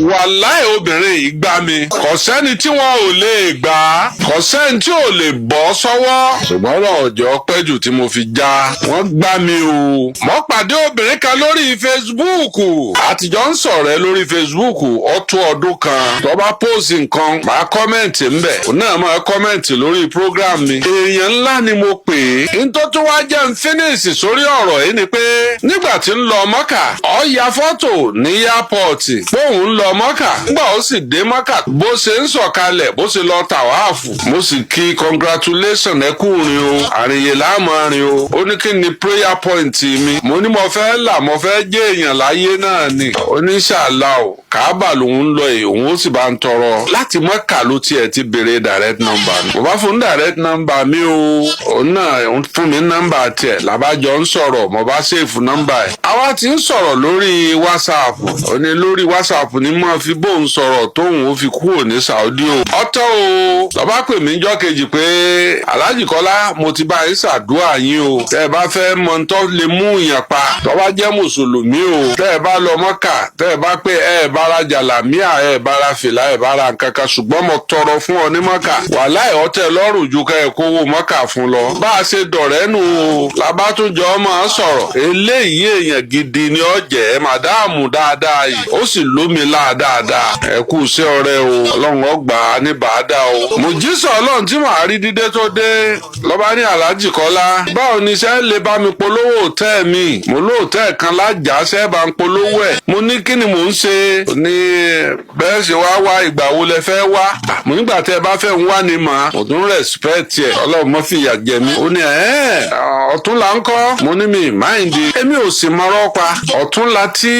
Wàláì, obìnrin yìí gbá mi. Kò sẹ́ni tí wọn ò lè gbà á, kò sẹ́ni tí ò lè bọ́ sọ́wọ́, ṣùgbọ́n ọ̀rọ̀ ọ̀jọ́ pẹ́jù tí mo fi já wọ́n gbá mi o. Mo pàdé obìnrin kan lórí Facebook, àtijọ́ ń sọ̀rọ̀ ẹ lórí Facebook. Ó tó ọdún kan. Tó bá post nǹkan, máa comment ńbẹ̀, òun náà máa comment lórí program mi. Èèyàn ńlá ni mo pè é. Nítorí tó wá jẹ́ ń finish sórí ọ̀rọ̀ yìí ni pé nígbà tí ń lọ Mọ́kà, ó ya fọ́tò ní airport póun ń lọ Mọ́kà. Nígbà ó sì dé Mọ́kà, bó ṣe ń sọ̀kalẹ̀, bó ṣe lọ tàwáàfù, mo sì kí, "Congratulation, ẹ kú rìn o, àrìnyè láàmú rìn o." Ó ní kí ni prayer point mi. Mo ní mo fẹ́ là, mo fẹ́ jẹ́ èèyàn láyé náà ni. Ó ní ṣàlà o, Kàábà lòun ń lọ yìí, òun ó sì bá ń tọrọ. Láti Mọ́kà ló tiẹ̀ ti béèrè direct number mi. Mo bá fún direct number mi o, òun náà fún mi nọ́mbà tiẹ̀. Làbájọ ń sọ̀rọ̀, mo bá save nọ́mbà ẹ̀. Àwa ti ń sọ̀rọ̀ lórí WhatsApp. Ó ní lórí WhatsApp ní mo fi bóun sọ̀rọ̀ tóun ó fi kúrò ní Saudi o. Ọ̀tọ̀ o, lọ́ba pè mí jọ́ kejì pé, "Alhaji Kọ́lá, mo ti bá yín ṣàdúrà yín o. Tẹ́ ẹ bá fẹ́ mọ tó lè mú yàn pa, tó bá jẹ́ mùsùlùmí o, tẹ́ ẹ bá lọ Mọ́kà, tẹ́ ẹ bá pé ẹ bá ra jàlámíà, ẹ bá ra fìlà, ẹ bá ra nǹkan kan, ṣùgbọ́n mo tọrọ fún ọ ní Mọ́kà, wàláì, ọtẹ lọ́rùn ju ká ẹ kówó Mọ́kà fún lọ." Bá a ṣe dọ̀rẹ́ nù o, làbátúnjọ máa sọ̀rọ̀. Eléyìí, èèyàn gidi ni ọ jẹ́, màdáàmù dáadáa yìí, ó sì lómi láà dáadáa. Ẹ kú sí ọ̀rẹ́ o, Ọlọ́run ọgbà ní bàádà o. Mùjísọ̀ Ọlọ́run tí màá rí dídé tó dé, lọ́ba ní, "Aláàjì Kọ́lá, báwo ni iṣẹ́ lè bá mi polówó òtẹ́ẹ̀ mi? Mo lóòtẹ́ẹ̀ kan lájà, ṣẹ́ bá ń polówó ẹ̀?" Mo ní kí ni mò ń ṣe? Ní bẹ́ẹ̀ ṣe wá wá, ìgbà wo lẹ fẹ́ wá? Mo nígbà tẹ́ ẹ bá fẹ́ ń wá ni mà. Mo tún respect ẹ̀, Ọlọ́run mọ́ fìyà jẹ mí. Ó ní ẹ̀ ọ̀túnla ń kọ́. Mo ní mi mind, èmi ò sì mọ̀rọ̀ pa. Ọ̀túnla tí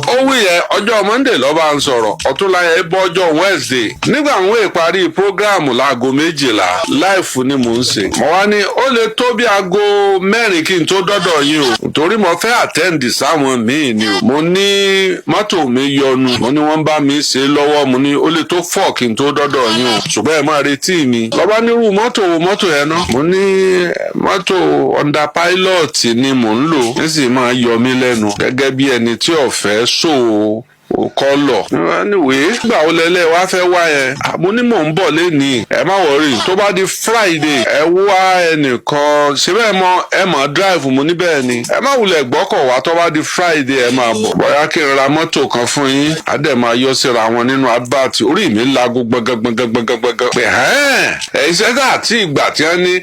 ó wí yẹn, ọjọ́ Monday lọ́ba ń sọ̀rọ̀, ọ̀túnla yẹn bọ́ ọjọ́ Wednesday. Nígbà àwọn ìparí program láago 12, live ni mò ń ṣe. Mo wá ní ó lè tó bí aago 4 kí n tó dọ́dọ̀ yín o, torí mo fẹ́ attend sáwọn míì ni o. Mo ní mọ́tò mi yọnu, mo ní wọ́n bá mi ṣe lọ́wọ́. Mo ní ó lè tó 4 kí n tó dọ́dọ̀ yín o, ṣùgbọ́n ẹ máa retí mi. Lọ́ba nírú mọ́tò wo mọ́tò yẹn ná? Mo ní mọ́tò Honda Pilot ni mò ń lò, nísìnyí máa yọ mí lẹ́nu gẹ́gẹ́ bí ẹni tí ò fẹ́ so kọlọ̀. Anyway, gbà ó lẹ́lẹ́ wá fẹ́ wá yẹn? Mo ní mò ń bọ̀ lẹ́nìí, ẹ má worry, tó bá di Friday, ẹ wá ẹnìkan ṣe bẹ́ẹ̀ mọ ẹ mọ̀ drive. Mo ní bẹ́ẹ̀ ni, ẹ má wulẹ̀ gbọ́kọ̀ wá. Tó bá di Friday, ẹ máa bọ̀, bóyá kí n ra mọ́tò kan fún yín. Á dẹ̀ máa yọ síra wọn nínú advert. Orí mi lago gbọ̀ngàn gbọ̀ngàn gbọ̀ngàn gbọ̀ngàn pé ẹ̀ iṣẹ́ tá àti ìgbà tí wọ́n ní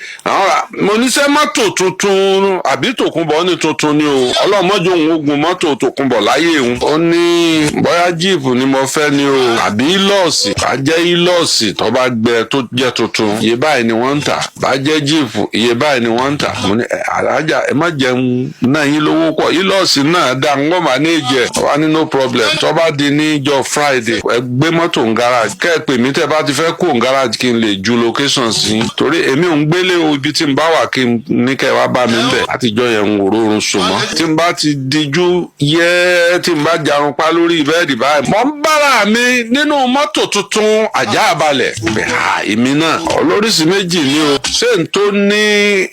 mo níṣẹ́ mọ́tò tuntun àbí tòkunbọ̀ ní tuntun ni o. Ọlọ́mọdé òun ogun mọ́tò tòkunbọ̀ láyé òun. Ó ní bóyá jeep ni mo fẹ́ ni o àbí Hilux. Bá jẹ́ Hilux tó bá gbẹ tó jẹ́ tuntun, iye báyìí ni wọ́n ń tà. Bá jẹ́ jeep, iye báyìí ni wọ́n ń tà. Mo ní alájà, ẹ má jẹun náà yín lówó pọ̀, Hilux náà dá ń wọ́n máa ní ìjẹ wá ní. No problem, tó bá di níjọ́ Friday, ẹ gbé mọ́tò ń garage, kẹ́ ẹ pè mí tẹ́ bá ti fẹ́ kó ń garage, kí n lè ju location sí, torí èmi ò ń gbélé o. Ibi tí n bá wà, kí n ní kẹ́ ẹ wá bá mi ń bẹ̀. Látijọ́ yẹn, ń wòró oorun sùn mọ́. Tí n bá ti dijú yẹ́, tí n bá jarun pa lórí bẹ́ẹ̀dì báyìí, mo ń bára mi nínú mọ́tò tuntun àjà balẹ̀. Èmi náà olóríṣìí méjì ni o, ṣé n tó ní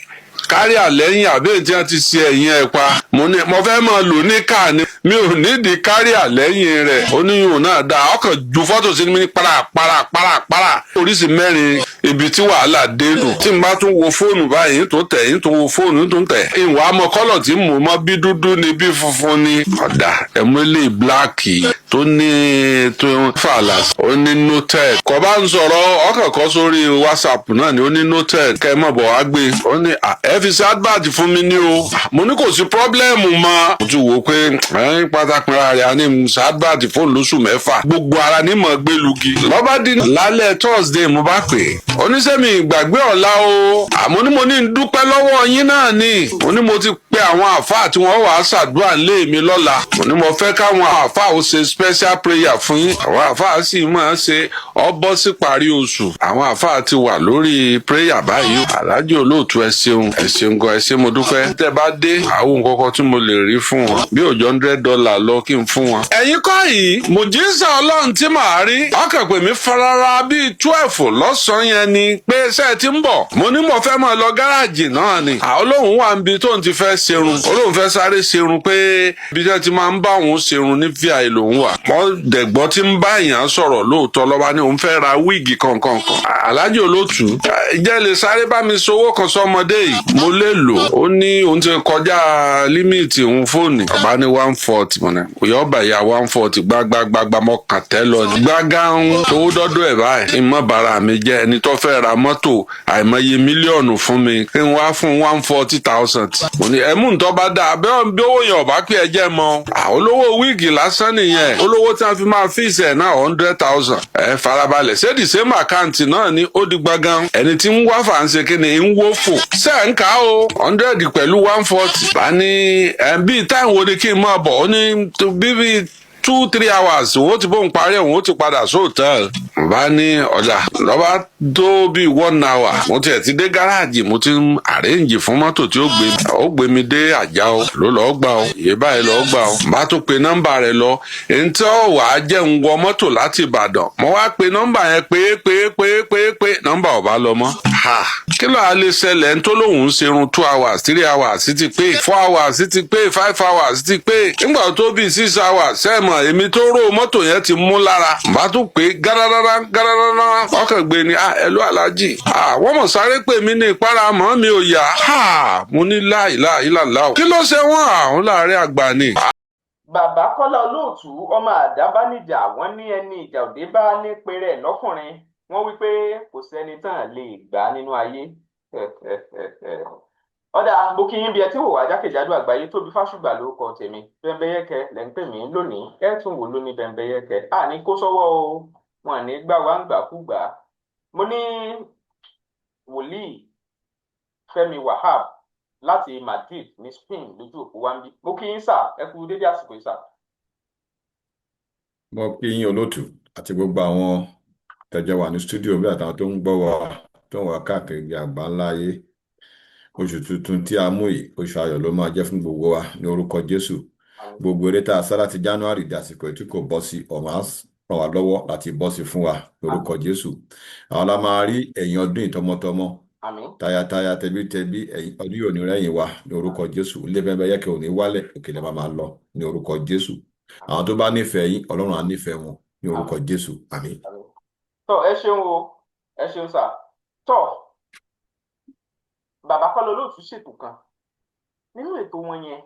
carrier lẹ́yìn àbí èyí tí wọ́n ti ṣe ẹ̀yìn ẹ̀ pa? Mo ní mo fẹ́ máa lò ní káà ni, mi ò nídìí carrier lẹ́yìn rẹ̀. Oníyùn náà dá ọkàn ju fọ́tò sí mi ní para para para para, oríṣi mẹ́rin. Ibi tí wàhálà dé nù. Tí n bá tún wo fóònù báyìí tó tẹ̀ yín, tó wo fóònù tó tẹ̀, ìwà àmọ́ colour tí mò ń mọ́, bí dúdú ni, bí funfun ni. Ọ̀dà ẹ̀mú ilé black tó ní tó fàlà. Ó ní noted. Kò bá ń sọ̀rọ̀, ọkàn kọ́ sórí WhatsApp náà ni. Ó ní noted, kẹ́ ẹ mọ̀ bọ̀ wá gbé. Ó ní ẹ fi ṣe advert fún mi ní o. Mo ní kò sí problem mọ́. Mo ti wò ó pé ẹ̀yìn pátákìnrin rẹ̀ á ní ṣe advert fóònù lóṣù 6, gbogbo ara ní mọ̀ gbé lugi. Lọ́ba dín lálẹ́ Thursday, mo bá pè é, oníṣẹ́mi ìgbàgbé ọ̀la o. Àmọ́ ní mo ní ń dúpẹ́ lọ́wọ́ yín náà ni. Mo ní mo ti pe àwọn àáfàá tí wọ́n wàá ṣàdúrà lé mi lọ́la. Mo ní mo fẹ́ káwọn àáfàá ó ṣe special prayer fún yín. Àwọn àáfàá sì máa ṣe ọbọ̀ sí parí oṣù. Àwọn àáfàá ti wà lórí prayer báyìí. Aláàjì Olóòtú, ẹ ṣeun, ẹ ṣeun gan, ẹ ṣe, mo dúpẹ́. Tẹ́ bá dé, àwọn nǹkan kan tí mo lè rí fún wọn bí òjò $100 lọ kí n fún wọn. Ẹ̀yin kọ́ yìí, mùjísà Ọlọ́run tí màá rí, ọkàn pè mí farara bíi 12 lọ́sàn-án yẹn. gan ni pé ṣé ẹ ti ń bọ̀. Mo ní mo fẹ́ máa lọ gáràjì náà ni. Àwọn olóhùn wà níbi tóun ti fẹ́ ṣerun. Olóhùn fẹ́ sáré ṣerun pé ibi tí wọ́n ti máa ń bá òun ṣerun ní VI lòun wà. Wọ́n dẹ̀gbọ́ tí ń bá èèyàn sọ̀rọ̀ lóòótọ́ lọ́ba ní òun fẹ́ ra wig kankan kan. Aláàjì Olótù, jẹ́ lè sáré bá mi sowó kan sọmọdé yìí. Mo lè lò ó ní òun ti kọjá limit òun fóònù. Ọba ní 140 mọ̀nà. Òyà ọba ìyá 140 gbágbágbágbá mọ́ kàn tẹ́ lọ ní. Gbágán owó dọ́dọ̀ ẹ̀ báyìí. Ìmọ̀ bàrà mi jẹ́ ẹni tó fẹ́ ra mọ́tò àìmọye mílíọ̀nù fún mi kí n wá fún 140,000. Mo ní ẹ̀mú ntọ́ bá dáa bẹ́ẹ̀ bí owó yẹn ọ̀bá pé ẹ jẹ́ mọ́. Olówó wig lásán nìyẹn. Olówó tí wọ́n fi máa fix ẹ̀ náà 100,000. Ẹ farabalẹ̀ ṣé the same account náà ni ó di gbọ̀ngàn. Ẹni tí ń wá fà ń ṣe kí ni ń wó fò. Ṣé ń kà ó 100 pẹ̀lú 140. Bá ní ẹ̀ bíi táwọn wo ni kí n máa bọ̀ ó ní bíbí 2-3 hours òun ó ti bóun parí, òun ó ti padà sóòtẹ́ẹ̀lì. Bá ní ọjà lọ́ba tó bíi one hour, mo tiẹ̀ ti dé gáràjì, mo ti ń arrange fún mọ́tò tí ó gbé mi dé àjà o ló lọ́ọ́ gbà o ìyè báyìí lọ́ọ́ gbà o. Bá tún pe nọ́mbà rẹ̀ lọ èyí tí ó wàá jẹ́ ń wọ mọ́tò láti Ìbàdàn. Mo wá pe nọ́mbà yẹn pé pé pé pé pé nọ́mbà ò bá lọ mọ́. Ha, kí ló á lè ṣẹlẹ̀ ń tó lóun ń ṣerun 2 hours, 3 hours ti pé, 4 hours ti pé, 5 hours ti pé, nígbà tó bíi 6 hours sẹ́ẹ̀mọ̀ èmi tó ró mọ́tò yẹn ti mú lára. Bá tún pé gárárárá gárárárá ọkàn gbé ni, ah, hello alájì, ah, wọ́n mọ̀ sáré pè mí ní ìpara mọ́ mi ò yá. Ha, mo ní láìláì láìláò, kí ló ṣe wọ́n àwọn láàrin àgbà ni. Bàbá Kọ́lá Olóòtú ọmọ Àdábánijà, wọ́n ní ẹni ìjà òde bá ní péré lọ́kùnrin. Wọ́n wí pé kò sẹ́ni tán lè gbà nínú ayé. Ọ̀dà mo kí yín bí ẹ tí wò wá jákèjádò àgbáyé. Tóbi Fásùgbà lórúkọ tèmi. Bẹ́ńbẹ́yẹ́kẹ́ lẹ́ ń pè mí lónìí. Ẹ tún wò lóní bẹ́ńbẹ́yẹ́kẹ́ à ní kó sọ́wọ́ o, wọn ní gbà wá ń gbàkúgbà. Mo ní wòlíì Fẹ́mi Wahab láti Madrid ní Spain lójú òpó wa ń bí. Mo kí yín sà, ẹ kú dédé àsìkò yìí sà. Mo kí yín, olóòtú, àti gbogbo àwọn tẹjọ wà ní stúdíò bí àtàwọn tó ń gbọ́ wa, tó ń wà káàkiri àgbáńlá ayé. Oṣù tuntun tí a mú yìí, oṣù ayọ̀ ló máa jẹ́ fún gbogbo wa ní orúkọ Jésù. Gbogbo eré tá a sá láti January di àsìkò tí kò bọ́ sí, ọ̀run á ràn wá lọ́wọ́ láti bọ́ sí fún wa ní orúkọ Jésù. Àwọn la máa rí ẹ̀yìn ọdún yìí tọmọtọmọ, Àmín. tayataya, tẹbítẹbí. Ẹ̀yìn ọdún yìí ò ní rẹ́yìn wa ní orúkọ Jésù. Ilé bẹ́ẹ̀ yẹ́kẹ́ ò ní wálẹ̀, òkè lè máa lọ ní orúkọ Jésù. Àwọn tó bá nífẹ̀ẹ́ yín, Ọlọ́run á nífẹ̀ẹ́ wọn ní orúkọ Jésù. Àmín. Tọ, ẹ ṣeun o, ẹ ṣeun sà. Tọ, bàbá Kọ́lá Olóòtú ṣètò kan. Nínú ètò wọn yẹn,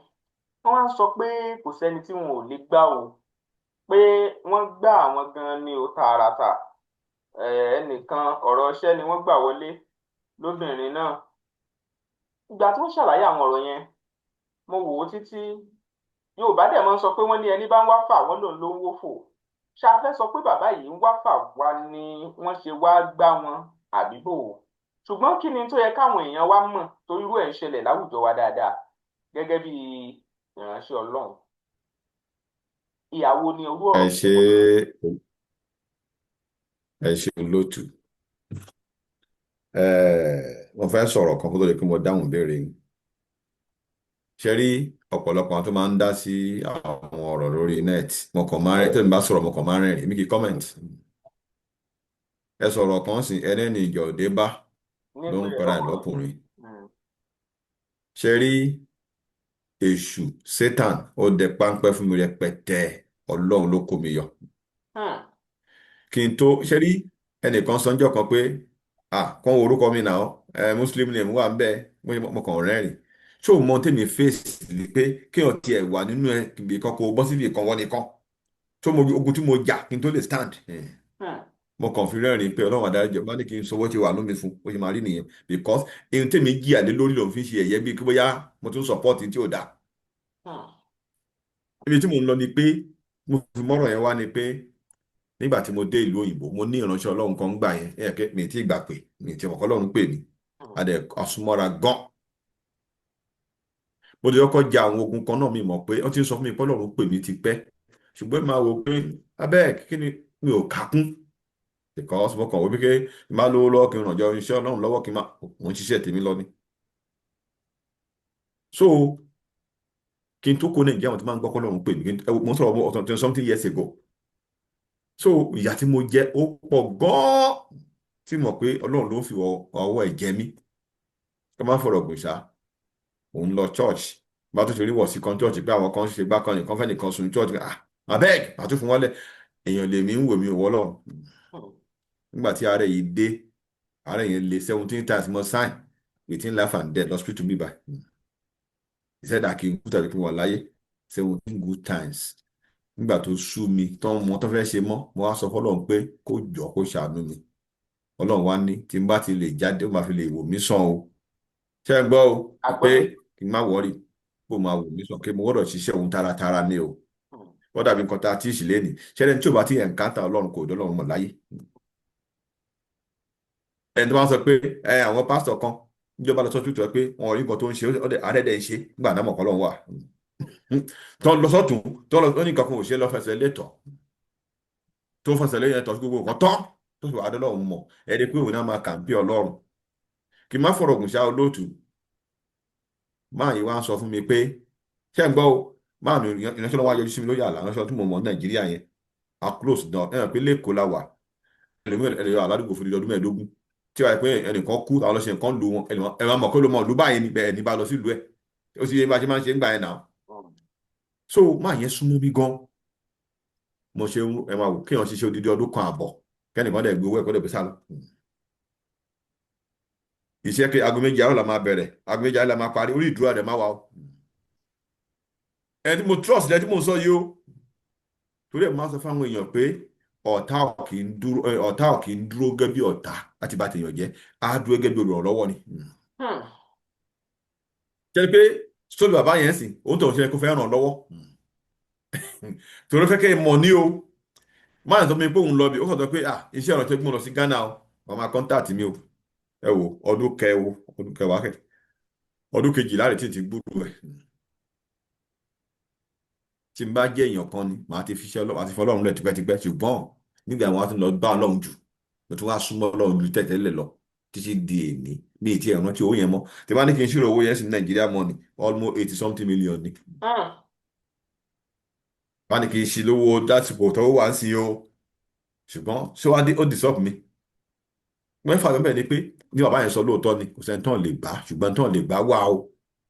wọ́n wá ń sọ pé kò sẹ́ni tí wọn ò lè gbá o, pé wọ́n gbá àwọn gan ni o tààràtà. Ẹnìkan ọ̀rọ̀ iṣẹ́ ni wọ́n gbà wọlé lóbìnrin náà. Ìgbà tí wọ́n ṣàlàyé àwọn ọ̀rọ̀ yẹn, mo wò ó títí. Yorùbá dẹ̀ máa ń sọ pé wọ́n ní ẹni bá ń wá fà wọ́n lòun ló ń wó fò. Ṣá fẹ́ sọ pé bàbá yìí ń wá fà wá ni wọ́n ṣe wá gbá wọn àbí bò ó? Ṣùgbọ́n kí ni tó yẹ káwọn èèyàn wa mọ̀, torí irú ẹ̀ ń ṣẹlẹ̀ láwùjọ wa dáadáa? Gẹ́gẹ́ bí ìránṣẹ́ Ọlọ́run, ìyàwó ni orú Ẹ ọ̀rọ̀. ṣe, ẹ ṣe, olóòtú. Mo fẹ́ sọ̀rọ̀ kan kó tó di pé mo dáhùn ìbéèrè yín. Ṣe rí ọ̀pọ̀lọpọ̀ àwọn tó máa ń dá sí àwọn ọ̀rọ̀ lórí net, mo kàn máa ń rẹ́ tẹ́mi bá sọ̀rọ̀, mo kàn máa ń rẹ́rìn, èmi kì í comment. Ẹ sọ̀rọ̀ kan sí ẹni ní ìjọ òde bá ní ló ń pé pera ẹ̀ lọ́kùnrin lọ́kùnrin. Ṣe rí èṣù Satan, ó dẹ páńpẹ́ fún mi rẹpẹtẹ, Ọlọ́run ló kó mi yọ. Kí n tó ṣe rí ẹnìkan sọ́njọ́ kan pé ah, kàn wo orúkọ mi náà, ẹ Muslim name wà ń bẹ. Mo kàn rẹ́rìn. Ṣé o mọ tèmi fèsì ni pé kéèyàn tiẹ̀ wà nínú ẹ ibì kan kó bọ́ síbi kan wọ́n nìkan tó mo ogun tí mo jà kí n tó lè stand. Mo kàn fi rẹ́rìn pé Ọlọ́run adájọ́ bá ní kí n sọ bó ṣe wà lómi fún bó ṣe máa rí nìyẹn, because ohun tèmi jìyà lé lórí lòun fi ń ṣe ẹ̀yẹ bíi kí bóyá mo tún support tí ò dáa. Ibi tí mo ń lọ ni pé mo fi mọ́rọ̀ yẹn wá ni pé nígbà tí mo dé ìlú òyìnbó, mo ní ìránṣẹ́ Ọlọ́run kan gbà yẹn ẹ̀ kẹ́ mi tí ì gbà pé mi tí ọkọ Ọlọ́run pè mí. Adẹ àsúnmọ́ra gan. Mo ti kọ́kọ́ ja àwọn ogun kan náà. Mi mọ̀ pé wọ́n ti ń sọ fún mi pé Ọlọ́run pè mí ti pẹ́, ṣùgbọ́n máa wò pé abẹ́ kí ni mi ò kákún, because mo kàn wò pé kí n má lówó lọ́wọ́ kí n ràn jọ iṣẹ́ Ọlọ́run lọ́wọ́, kí n má mò ń ṣiṣẹ́ tèmi lọ ni. So kí n tó kó Nàìjíríà, wọn ti máa ń gbọ́ kọ́ Ọlọ́run pè mí. Mo ń sọ̀rọ̀ ọ̀tọ̀ 20 something years ago. So ìyà tí mo jẹ ó pọ̀ gan-an. Tí mọ̀ pé Ọlọ́run ló ń fi ọwọ́ ẹ̀ jẹ mí. Ká má fọ̀rọ̀ gùn ṣá, òun lọ church, bá tó ṣe rí wọ̀ sí kan church pé àwọn kan ṣe gbá kan, nìkan fẹ́ nìkan sun church. Ah, abeg, àtún fún wọn lẹ̀. Èèyàn lèmi ń wò mí òwò Ọlọ́run. Nígbà tí ààrẹ yìí dé, ààrẹ yẹn lé 17 times mo sign between life and death hospital mi báyìí. He said that kí n kú tàbí kí n wà láyé 17 good times. Nígbà tó sú mi tó ń mọ tó fẹ́ ṣe mọ́, mo wá sọ fọlọ́run pé kó jọ kó ṣàánú mi. Ọlọ́run wá ní tí n bá ti lè jáde, ó máa fi lè wò mí sàn o. Ṣé ẹ gbọ́ o? Pé kí n má worry, kó máa wò mí sàn, kí mo gbọ́dọ̀ ṣiṣẹ́ òun taratara ní o. Ó dàbí nǹkan tá a ti ṣì léni ṣẹlẹ̀ tí ò bá ti encounter Ọlọ́run, kò dọ́lọ́run mọ̀ láyé. Ẹni tó bá ń sọ pé ẹ àwọn pásítọ̀ kan níjọba lọ sọ́tún tó pé wọn ò rí nǹkan tó ń ṣe, àrẹ́dẹ̀ ń ṣe nígbà náà, mọ̀kọ́ lọ́run wà tó lọ sọ́tún, tó lọ ní nǹkan kan ò ṣe lọ fẹsẹ̀ létọ̀, tó fẹsẹ̀ lẹ́yìn ẹ̀tọ́ gbogbo nǹkan tán tó sì wà á dọ́lọ́run mọ̀. Ẹni pé òun náà máa kàǹpé Ọlọ́run. Kì í má fọ̀rọ̀ gùn ṣá, olóòtú, máa yìí wá ń sọ fún mi pé, ṣé ń gbọ́ o, máa mi ìránṣẹ́ lọ́wọ́ yọjú sí mi lórí àlá. Ìránṣẹ́ tí mo mọ̀ ní Nàìjíríà yẹn, a close náà. Ẹ̀rọ pé lẹ́kọ̀ọ́ la wà, ẹlòmíràn ẹlòmíràn aládùúgbò fún ọdún 15 tí wàá pé ẹnìkan kú, àwọn ọlọ́sẹ̀ nǹkan lu wọn, ẹ máa mọ̀ pé ló mọ̀ ìlú báyìí ni bẹ́ẹ̀ ní bá lọ sí ìlú ẹ̀. Ó sì yẹ bá ṣe máa ń ṣe ń gbà yẹn náà. So máa yẹn súnmọ́ mi gan. Mo ṣe ń ẹ máa wò kéèyàn ṣiṣẹ́ odidi ọdún kan àbọ̀, kẹ́nìkan dẹ̀ gbé owó ẹ̀kọ́ dẹ̀ gbé sálọ. Iṣẹ́ pé aago 2 àárọ̀ la máa bẹ̀rẹ̀, aago 2 àárọ̀ la máa parí, orí ìdúrà dẹ̀ máa wà o. Ẹni tí mo trust lẹ́ni tí mo sọ yìí o. Torí ẹ̀ máa sọ fáwọn èèyàn pé ọ̀tá ò kì í dúró gẹ́gẹ́ bí ọ̀tá láti bá tèèyàn jẹ́, á dúró gẹ́gẹ́ bí olùrànlọ́wọ́ ni. Ṣe pé sórí bàbá yẹn sìn, òun tó ń ṣe kó fẹ́ ràn lọ́wọ́, torí ó fẹ́ kẹ́ ẹ mọ̀ ní o. Máa sọ fún mi pé òun lọ bí ó sọ pé, ah, iṣẹ́ ìrànṣẹ́ gbọ́n lọ sí Ghana o, wọ́n máa contact mi o. Ẹ wo ọdún kẹwo, ọdún kẹwàá kẹ, ọdún 12 rẹ̀ tí n ti gbúrú ẹ̀. Tí n bá jẹ́ èèyàn kan ni màá ti fi ṣe Ọlọ́run àti fọlọ́run lẹ̀ tipẹ́tipẹ́, ṣùgbọ́n nígbà wọn á tún lọ bá Ọlọ́run jù, mo tún wá súnmọ́ Ọlọ́run ju tẹ̀tẹ́lẹ̀ lọ títí di èní. Mi ì tí ẹ̀ rántí owó yẹn mọ́. Tí bá ní kí n ṣírò owó yẹn sí Nàìjíríà money, almost 80 something million ni. Bá ní kí n ṣe lówó dásìkò tó wà ń sin o, ṣùgbọ́n ṣé wàá dé ó disturb mi. Mẹ́fà ló bẹ̀ ni pé ní bàbá yẹn sọ lóòótọ́ ni, kò sẹ́ni tán lè gbà, ṣùgbọ́n tán lè gbà wá o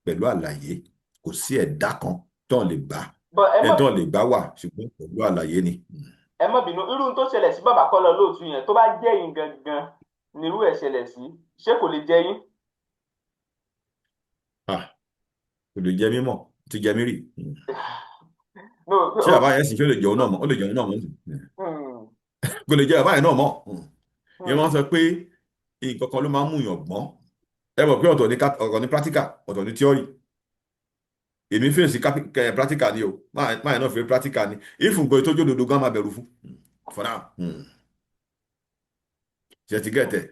pẹ̀lú àlàyé. Kò sí ẹ̀dá kan tán lè gbà, But ẹ ẹni má tán lè gbà wà, ṣùgbọ́n pẹ̀lú àlàyé ni. Ẹ má bínú, irú tó ṣẹlẹ̀ sí bàbá Kọ́lá Olóòtú yẹn, tó bá jẹ́ yín gangan nírú ẹ̀ ṣẹlẹ̀ sí, ṣé kò lè jẹ yín? Ah, kò lè jẹ mímọ̀ ti jẹ mí rì. No. Ṣé bàbá yẹn sì ṣé ó lè jẹun náà mọ́? Ó lè jẹun náà mọ́. Kò lè jẹ bàbá yẹn náà mọ́. Ìyẹn máa ń sọ pé nǹkan kan ló máa ń mú yàn gbọ́n. Ẹ mọ̀ pé ọ̀tọ̀ ní practical, ọ̀tọ̀ ní theory. Èmi fèsì practical ni o, máa yẹn náà fẹ́ practical ni. If nǹkan tó jódodo gan máa bẹ̀rù fún for now. Ṣe ti get ẹ̀?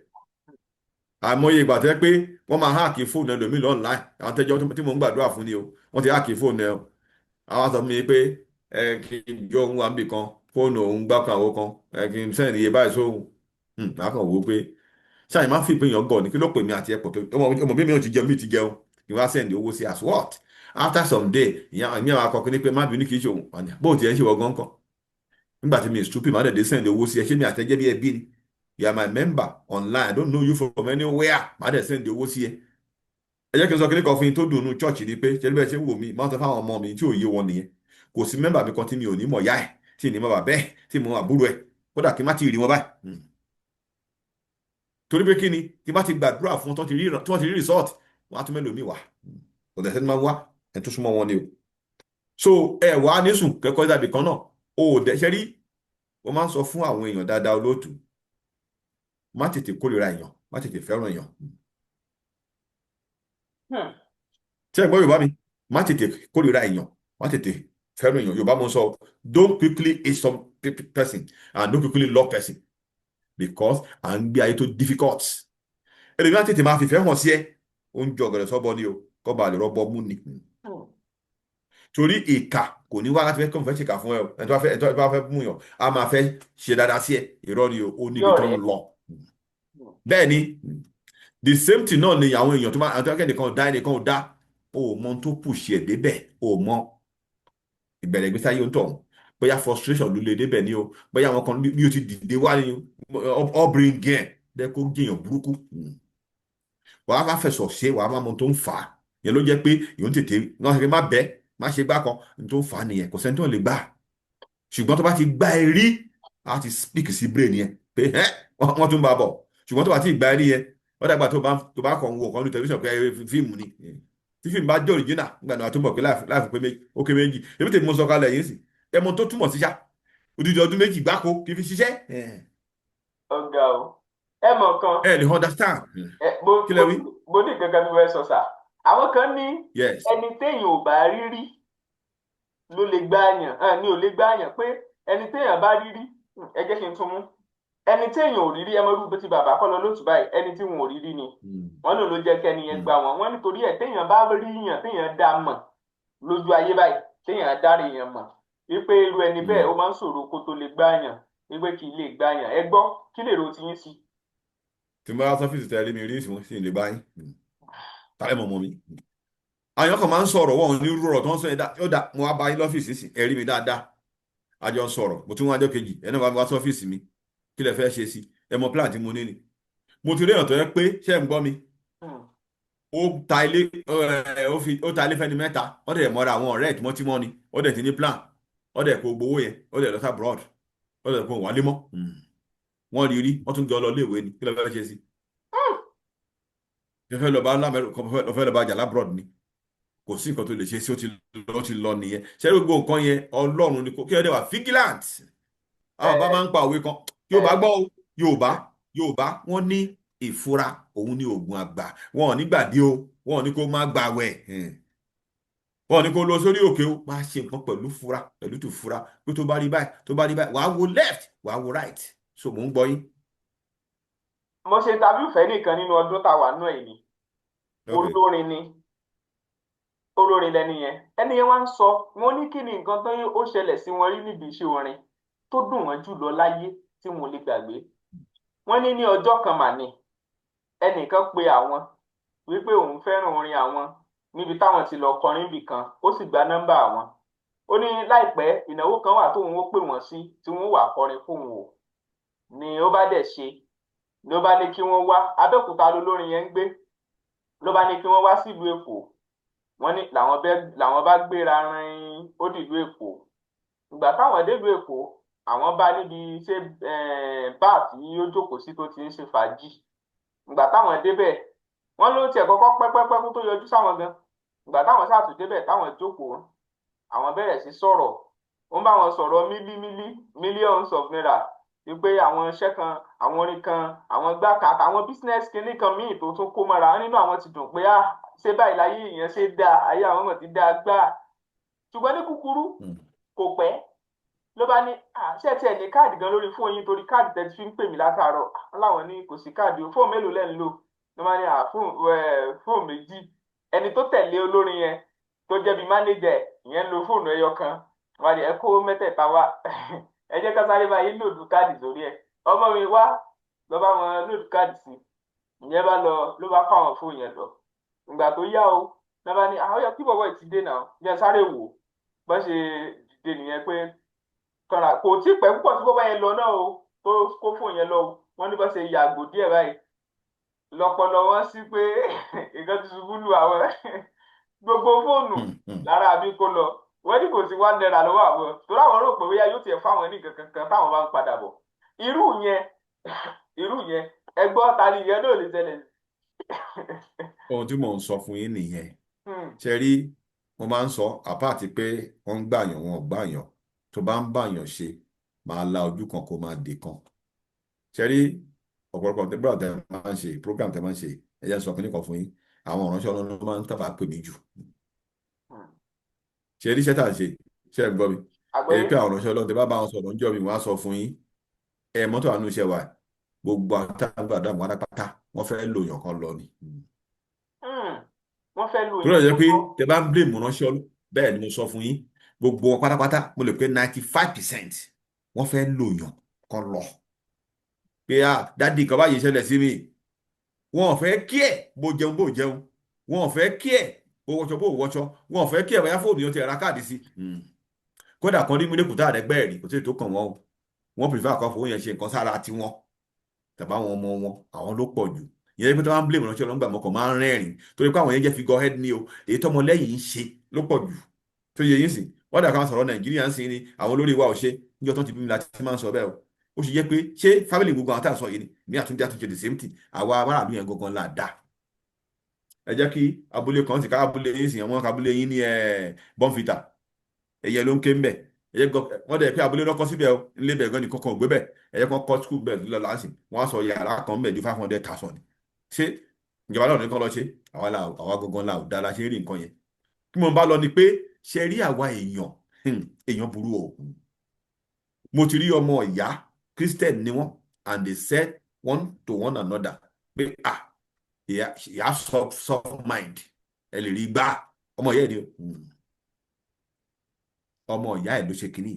Àìmọye ìgbà tẹ́ pé wọ́n máa hack fóònù ẹlòmíì online, àwọn tẹ́jọ́ tí mò ń gbàdúrà fún ni o, wọ́n ti hack fóònù ẹ o. Àwọn sọ fún mi pé ẹ kí n jọ òun wà níbì kan, fóònù òun gbá kan, àwo kan, ẹ kí n send iye báyìí sóhun. Màá kàn wò ó pé ṣáà máa ń fi ìpín yàn gọ̀ ní kí ló pè mí àti ẹ̀pọ̀ tó ọmọ bí mi ò ti jẹun, mi ti jẹun, kí wọ́n á send owó sí as what? After some day, ìyá mi àwọn akọkọ ní pé má bínú, kì í ṣe òun bó tiẹ̀ ń ṣe wọ́n gan kan. Nígbà tí mi stupid, má dẹ̀ dé send owó sí ẹ. Ṣé mi àtẹ́jẹ́ bí ẹbí ni? You are my member online, I don't know you from anywhere, má dẹ̀ send owó sí ẹ. Ẹ jẹ́ kí n sọ kíní kan fún yín tó dùn nù church ni pé ṣe bẹ́ẹ̀ ṣe ń wò mí, máa ń sọ fáwọn ọmọ mi tí ò yé wọn nìyẹn. Kò sí member mi kan tí mi ò ní mọ̀ yá ẹ̀, tí ì ní mọ̀ bàbá ẹ̀, tí mo àbúrò ẹ̀, kódà kí n má ti rí wọn báyìí. Torí pé kí ni? Tí bá ti gbàdúrà fún tí wọ́n ti rí result, wọ́n á tún mélòó mi wá ọ̀dẹ̀ sẹ́ni máa ń wá ẹ̀ tó súnmọ́ wọn ni o. So ẹ wà á nísùn kẹ́kọ̀ọ́ dàbí kan náà o ò dẹ̀ ṣe rí. Wọ́n máa ń sọ fún àwọn èèyàn dáadáa, olóòtú, má tètè kórìíra èèyàn, má tètè fẹ́ràn èèyàn. Ṣé ẹ gbọ́ Yorùbá mi? Má tètè kórìíra èèyàn, má tètè fẹ́ràn èèyàn. Yorùbá mo ń sọ, don't quickly hate some person and don't quickly love person, because à ń gbé ayé tó difficult. Ẹlòmíràn tètè máa fìfẹ́ hàn sí ẹ, ó ń jọ ọ̀gẹ̀dẹ̀ sọ́bọ ni o, kọ́ bá lè rọ́bọ mú ni. Torí ìkà kò ní wá láti fẹ́ kọ́ fẹ́ ṣèkà fún ẹ o. Ẹni tó bá fẹ́ mú yàn, á máa fẹ́ ṣe dáadáa sí ẹ. Irọ́ ni o, ó níbi tó ń lọ. Bẹ́ẹ̀ ni the same thing náà ni àwọn èèyàn tó máa àti ẹnìkan dá, ẹnìkan ò dá, o ò mọ ohun tó push ẹ̀ débẹ̀, o ò mọ ìbẹ̀rẹ̀ ìgbésí ayé ń tọ̀, bóyá frustration ló lè débẹ̀ ni o, bóyá àwọn kan bí o ti dìde wá ní upbringing ẹ̀. Dẹ́ kó jẹyàn burúkú. Wàá má fẹ̀sọ̀ ṣe, wàá má mọ tó ń fà á. Yẹn ló jẹ́ pé ìyóò tètè náà ṣe má bẹ́ má ṣe gbá kan ní tó ń fà á nìyẹn. Kò sẹ́ni tó lè gbà, ṣùgbọ́n tó bá ti gbá ẹ rí, á ti speak sí brain yẹn pé ẹ́ wọ́n tún bá bọ̀. Ṣùgbọ́n tó bá ti gbá ẹ rí yẹn, wọ́n dàgbà tó bá kàn ń wo ọ̀kan ní tẹlifíṣàn pé fíìmù ni. Tí fíìmù bá jẹ́ original nígbà náà, tó mọ̀ pé láìfù pé ó ké méjì. Èmi tèmi mo sọ kalẹ̀ yìí sì ẹ mọ tó túmọ̀ sí ṣá, odidi ọdún 2 gbáko kì í fi ṣiṣẹ́. Ọ̀gá o, ẹ mọ̀ kan. Ẹ lè understand. Ẹ mo Kí lẹ mo wí? Mo ní nǹkan kan tí mo fẹ́ sọ sà. Àwọn kan ní ẹni téèyàn ò bá rí rí ló lè gbáàyàn ní ò lè gbáàyàn, pé ẹni téèyàn bá rí rí, ẹ jẹ́ kí n tún mú ẹni téèyàn ò rí rí. Ẹ mọ irú tí bàbá kọ́ lọ lóòtú báyìí, ẹni tí wọn ò rí rí ni wọ́n lò ló jẹ́ kẹ́ni yẹn gbà wọ́n. Wọ́n nítorí ẹ̀, téèyàn bá rí yàn, téèyàn dá mọ̀ lójú ayé báyìí, téèyàn dárí yàn mọ̀ wípé irú ẹni bẹ́ẹ̀, ó máa ń ṣòro kó tó lè gbáàyàn, wípé kì í lè gbáàyàn. Ẹ gbọ́, kí lè ro tiyín sí? Tí mo bá sọ́fíìsì tẹ́lẹ̀ mi rí ìsìn sí lè bá yín tálẹ̀ mọ̀ mọ́ mi. Àwọn kan máa ń sọ̀rọ̀, wọn ní rúrọ̀ tó ń sọ yẹn ó dá. Mo wá bá yín lọ́fíìsì sí, ẹ rí mi dáadáa, a jọ ń sọ̀rọ̀. Mo tún wá ọjọ́ kejì, ẹ náà bá mi wá sọ́fíìsì mi, kí lẹ fẹ́ ṣe sí? Ẹ mọ plan tí mo ní ni. Mo ti rí èèyàn tó yẹ pé, ṣé ẹ ń gbọ́ mi? Ó ta ilé, ó fi ó ta ilé fẹ́ni mẹ́ta. Wọ́n dẹ̀ mọ́ra àwọn ọ̀rẹ́ ẹ̀ tímọ́tímọ́ ni. Ó dẹ̀ ti ní plan, ó dẹ̀ kó gbowó yẹn, ó dẹ̀ lọ sí abroad, ó dẹ̀ kó wálé mọ́. Wọ́n rí rí, wọ́n tún jọ lọ léèwé ni. Kí lẹ fẹ́ ṣe sí? Ẹ fẹ́ lọ bá lámẹ́rù, fẹ́ lọ bá jà l'abroad ni? Kò sí nǹkan tó lè ṣe sí. Ó ti lọ, ó ti lọ nìyẹn. Ṣé gbogbo nǹkan yẹn, Ọlọ́run ni kò kí ẹ dẹ̀ wà vigilant. Àwọn bàbá máa ń pa òwe kan, Yorùbá gbọ́ o, Yorùbá wọ́n ní ìfura òun ní oògùn àgbà. Wọn ò ní gbàdí o, wọn ò ní kó má gbàwẹ̀, wọn ò ní kó lọ sórí òkè o. Máa ṣe nǹkan pẹ̀lú fura, pẹ̀lú tó fura pé tó bá rí báyìí, tó bá rí báyìí, wàá wo left, wàá wo right. So mò ń gbọ́ yín. Mo ṣe interview fẹ́ nìkan nínú ọdún tá a wà nú ẹ̀ ni. Olórin ni, olórin lẹni yẹn. Ẹni yẹn wá ń sọ, wọn ní kí ni nǹkan tó ó ṣẹlẹ̀ sí wọn rí níbi iṣẹ́ orin tó dùn wọ́n jù lọ láyé tí wọn ò lè gbàgbé. Wọ́n ní ní ọjọ́ kan mà ní ẹnìkan pe àwọn wípé òun fẹ́ràn orin àwọn níbi táwọn ti lọ kọrin bì kan, ó sì gba nọ́mbà àwọn. Ó ní láìpẹ́, ìnáwó kan wà tóun ó pè wọ́n sí tí wọ́n wà kọrin fóun o. Ni ó bá dẹ̀ ṣe, ló bá ní kí wọ́n wá. Abẹ́òkúta lolórin yẹn ń gbé. Ló bá ní kí wọ́n wá sílùú Èkó. Wọ́n ní làwọn bẹ làwọn bá gbéra rin, ó dìlú Èkó. Ìgbà táwọn délùú Èkó, àwọn bá níbi ṣé báà tí ó jókòó sí tó ti ń ṣe fàájì. Ìgbà táwọn débẹ̀, wọ́n ló tiẹ̀ kọ́kọ́ pẹ́pẹ́pẹ́ kó tó yọjú sáwọn gan. Ìgbà táwọn ṣáà tún débẹ̀, táwọn jókòó, àwọn bẹ̀rẹ̀ sí sọ̀rọ̀. Ó ń bá wọn sọ̀rọ̀ mílí mílí, millions of naira, wípé àwọn iṣẹ́ kan, àwọn orin kan, àwọn gbá kan, àtàwọn business kinní kan míì tó tún kó mọ́ra. Nínú àwọn ti dùn pé á ṣé báyìí láyé èèyàn ṣe dáa, ayé àwọn ọmọ ti dáa gbáà. Ṣùgbọ́n ní kúkúrú, kò pẹ́, ló bá ní, "Ah, ṣé ẹ tiẹ̀ ní káàdì gan lórí fóònù yín? Torí káàdì tẹ́ ti fi ń pè mí látàárọ̀." Wọ́n láwọn ní kò sí káàdì o. "Fóònù mélòó lẹ́ ń lò?" Ló máa ní, "À, fóònù 2." Ẹni tó tẹ̀lé olórin yẹn tó jẹ́ bíi mánéjà ẹ̀, ìyẹn ń lo fóònù ẹyọ kan. Wọ́n á ní, "Ẹ kó mẹ́tẹ̀ẹ̀ta wá, ẹ jẹ́ ká sáré bá yín load káàdì sórí ẹ̀. Ọmọ mi wá lọ bá wọn load káàdì sí." Ìyẹn bá lọ, ló bá kó àwọn fóònù yẹn lọ. Ìgbà tó yá o, ló bá ní àwọn yẹ kí bọ̀bọ̀ yìí ti dé náà, yẹn sáré wò bó ṣe dìde nìyẹn pé kọ́ra. Kò tí pẹ́ púpọ̀ tí bọ́bá yẹn lọ náà o, tó kó fóònù yẹn lọ o. Wọ́n ní bó ṣe yàgò díẹ̀ báyìí, lọ́pọlọ wọn sí pé nǹkan ti ṣubú lù àwọn, gbogbo fóònù lára àbí kó lọ. Wọ́n ní kò sí ₦1 lọ́wọ́ àwọn, torí àwọn rò pé bóyá yóò tiẹ̀ fáwọn ní nǹkan kankan táwọn bá ń padà bọ̀. Irú yẹn, ẹ gbọ́, ta ni ìyẹn náà lè ṣẹlẹ̀ sí? Ohun tí mò ń sọ fún yín nìyẹn. Ṣe rí, mo máa ń sọ àpáàtì pé wọ́n ń gbàyàn, wọn ò gbàyàn. Tó bá ń bàyàn ṣe, máa la ojú kan kó máa dè kan. Ṣe rí, ọ̀pọ̀lọpọ̀ tẹ búrọ̀ tẹ máa ń ṣe program, tẹ máa ń ṣe, ẹ jẹ́ n sọ kinní kan fún yín. Àwọn ìránṣẹ́ Ọlọ́run ló máa ń sábà pè mí jù. Ṣe rí iṣẹ́ tá à ń ṣe, ṣe ń gbọ́ mi? Ẹ rí Àgbọ́yé. Pé àwọn ìránṣẹ́ Ọlọ́run, tẹ bá bá wọn sọ̀rọ̀ ńjọ́ mi, wọ́n á sọ fún yín ẹ mọ́tò àánú iṣẹ́ wa. Gbogbo àtàgbàdà wọn pátápátá, wọ́n fẹ́ lòyàn kan lọ ni. Wọ́n fẹ́ lu Torí ẹ̀ èèyàn jẹ́ pé kọ́kọ́. Tẹ bá ń blame ránṣẹ́ Ọlọ́run, bẹ́ẹ̀ ni mo sọ fún yín. Gbogbo wọn pátápátá, mo lè pé 95% wọ́n fẹ́ lòyàn kan lọ, pé ah, daddy, kan báyìí ṣẹlẹ̀ sí mi. Wọn ò fẹ́ kí ẹ̀ bó jẹun, bó jẹun. Wọn ò fẹ́ kí ẹ̀ bó wọṣọ, bó wọṣọ. Wọn ò fẹ́ kí ẹ̀ bóyá fóònù yóò ti ra káàdì sí. Kódà kan rí mílíkù tá àrẹ́gbẹ́ rí, kò sí ètò kàn wọ́n o. Wọ́n prefer kan fowó yẹn ṣe nǹkan sára tiwọn. Tàbí àwọn ọmọ wọn, àwọn ló pọ̀ jù. Ìyẹn pé tó máa ń blame ìránṣẹ́ Ọlọ́run gbà mọ́kàn máa ń rẹ́rìn torí pé àwọn yẹn jẹ́ figurehead ni o. Èyí tọ́mọ lẹ́yìn ń ṣe ló pọ̀ jù tó yẹ yín sìn. Wọ́n dà ká sọ̀rọ̀ Nàìjíríà ń sìn ni àwọn olórí wa ò ṣe. Níjọ́ tó ti bí mi láti máa ń sọ bẹ́ẹ̀ o. Ó sì jẹ́ pé ṣé family gbogbo àwọn tá à ń sọ yìí ni ní àtúndí àtúnṣe the same thing. Àwa aráàlú yẹn gangan là dá. Ẹ jẹ́ kí abúlé kan sì ká abúlé yín sìn, àwọn abúlé yín ní bọ́ǹfìtà, ẹ̀yẹ ló ń ké ń bẹ̀. Ẹ̀yẹ gan wọ́n dẹ̀ pé abúlé lọ́kọ́ síbẹ̀ o, nílé bẹ̀ gan ni kankan ò gbé bẹ̀. Ẹ̀yẹ kan kọ́ school bẹ̀ lọ láǹsìn, wọ́n á sọ yàrá kan bẹ̀ ju 500,000 ni. Ṣé ìjọba náà ní kán lọ ṣe? Àwa la àwa gangan la ò dá la ṣe rí nǹkan yẹn. Kí mo bá lọ ni pé ṣe rí àwa èèyàn, èèyàn burú o. Mo ti rí ọmọ ìyá, Christian ni wọ́n, and they said one to one another pé, "Ah, he have soft soft mind, ẹ lè rí gbá." Ọmọ ìyá ẹ ni o, ọmọ ìyá ẹ ló ṣe kínní.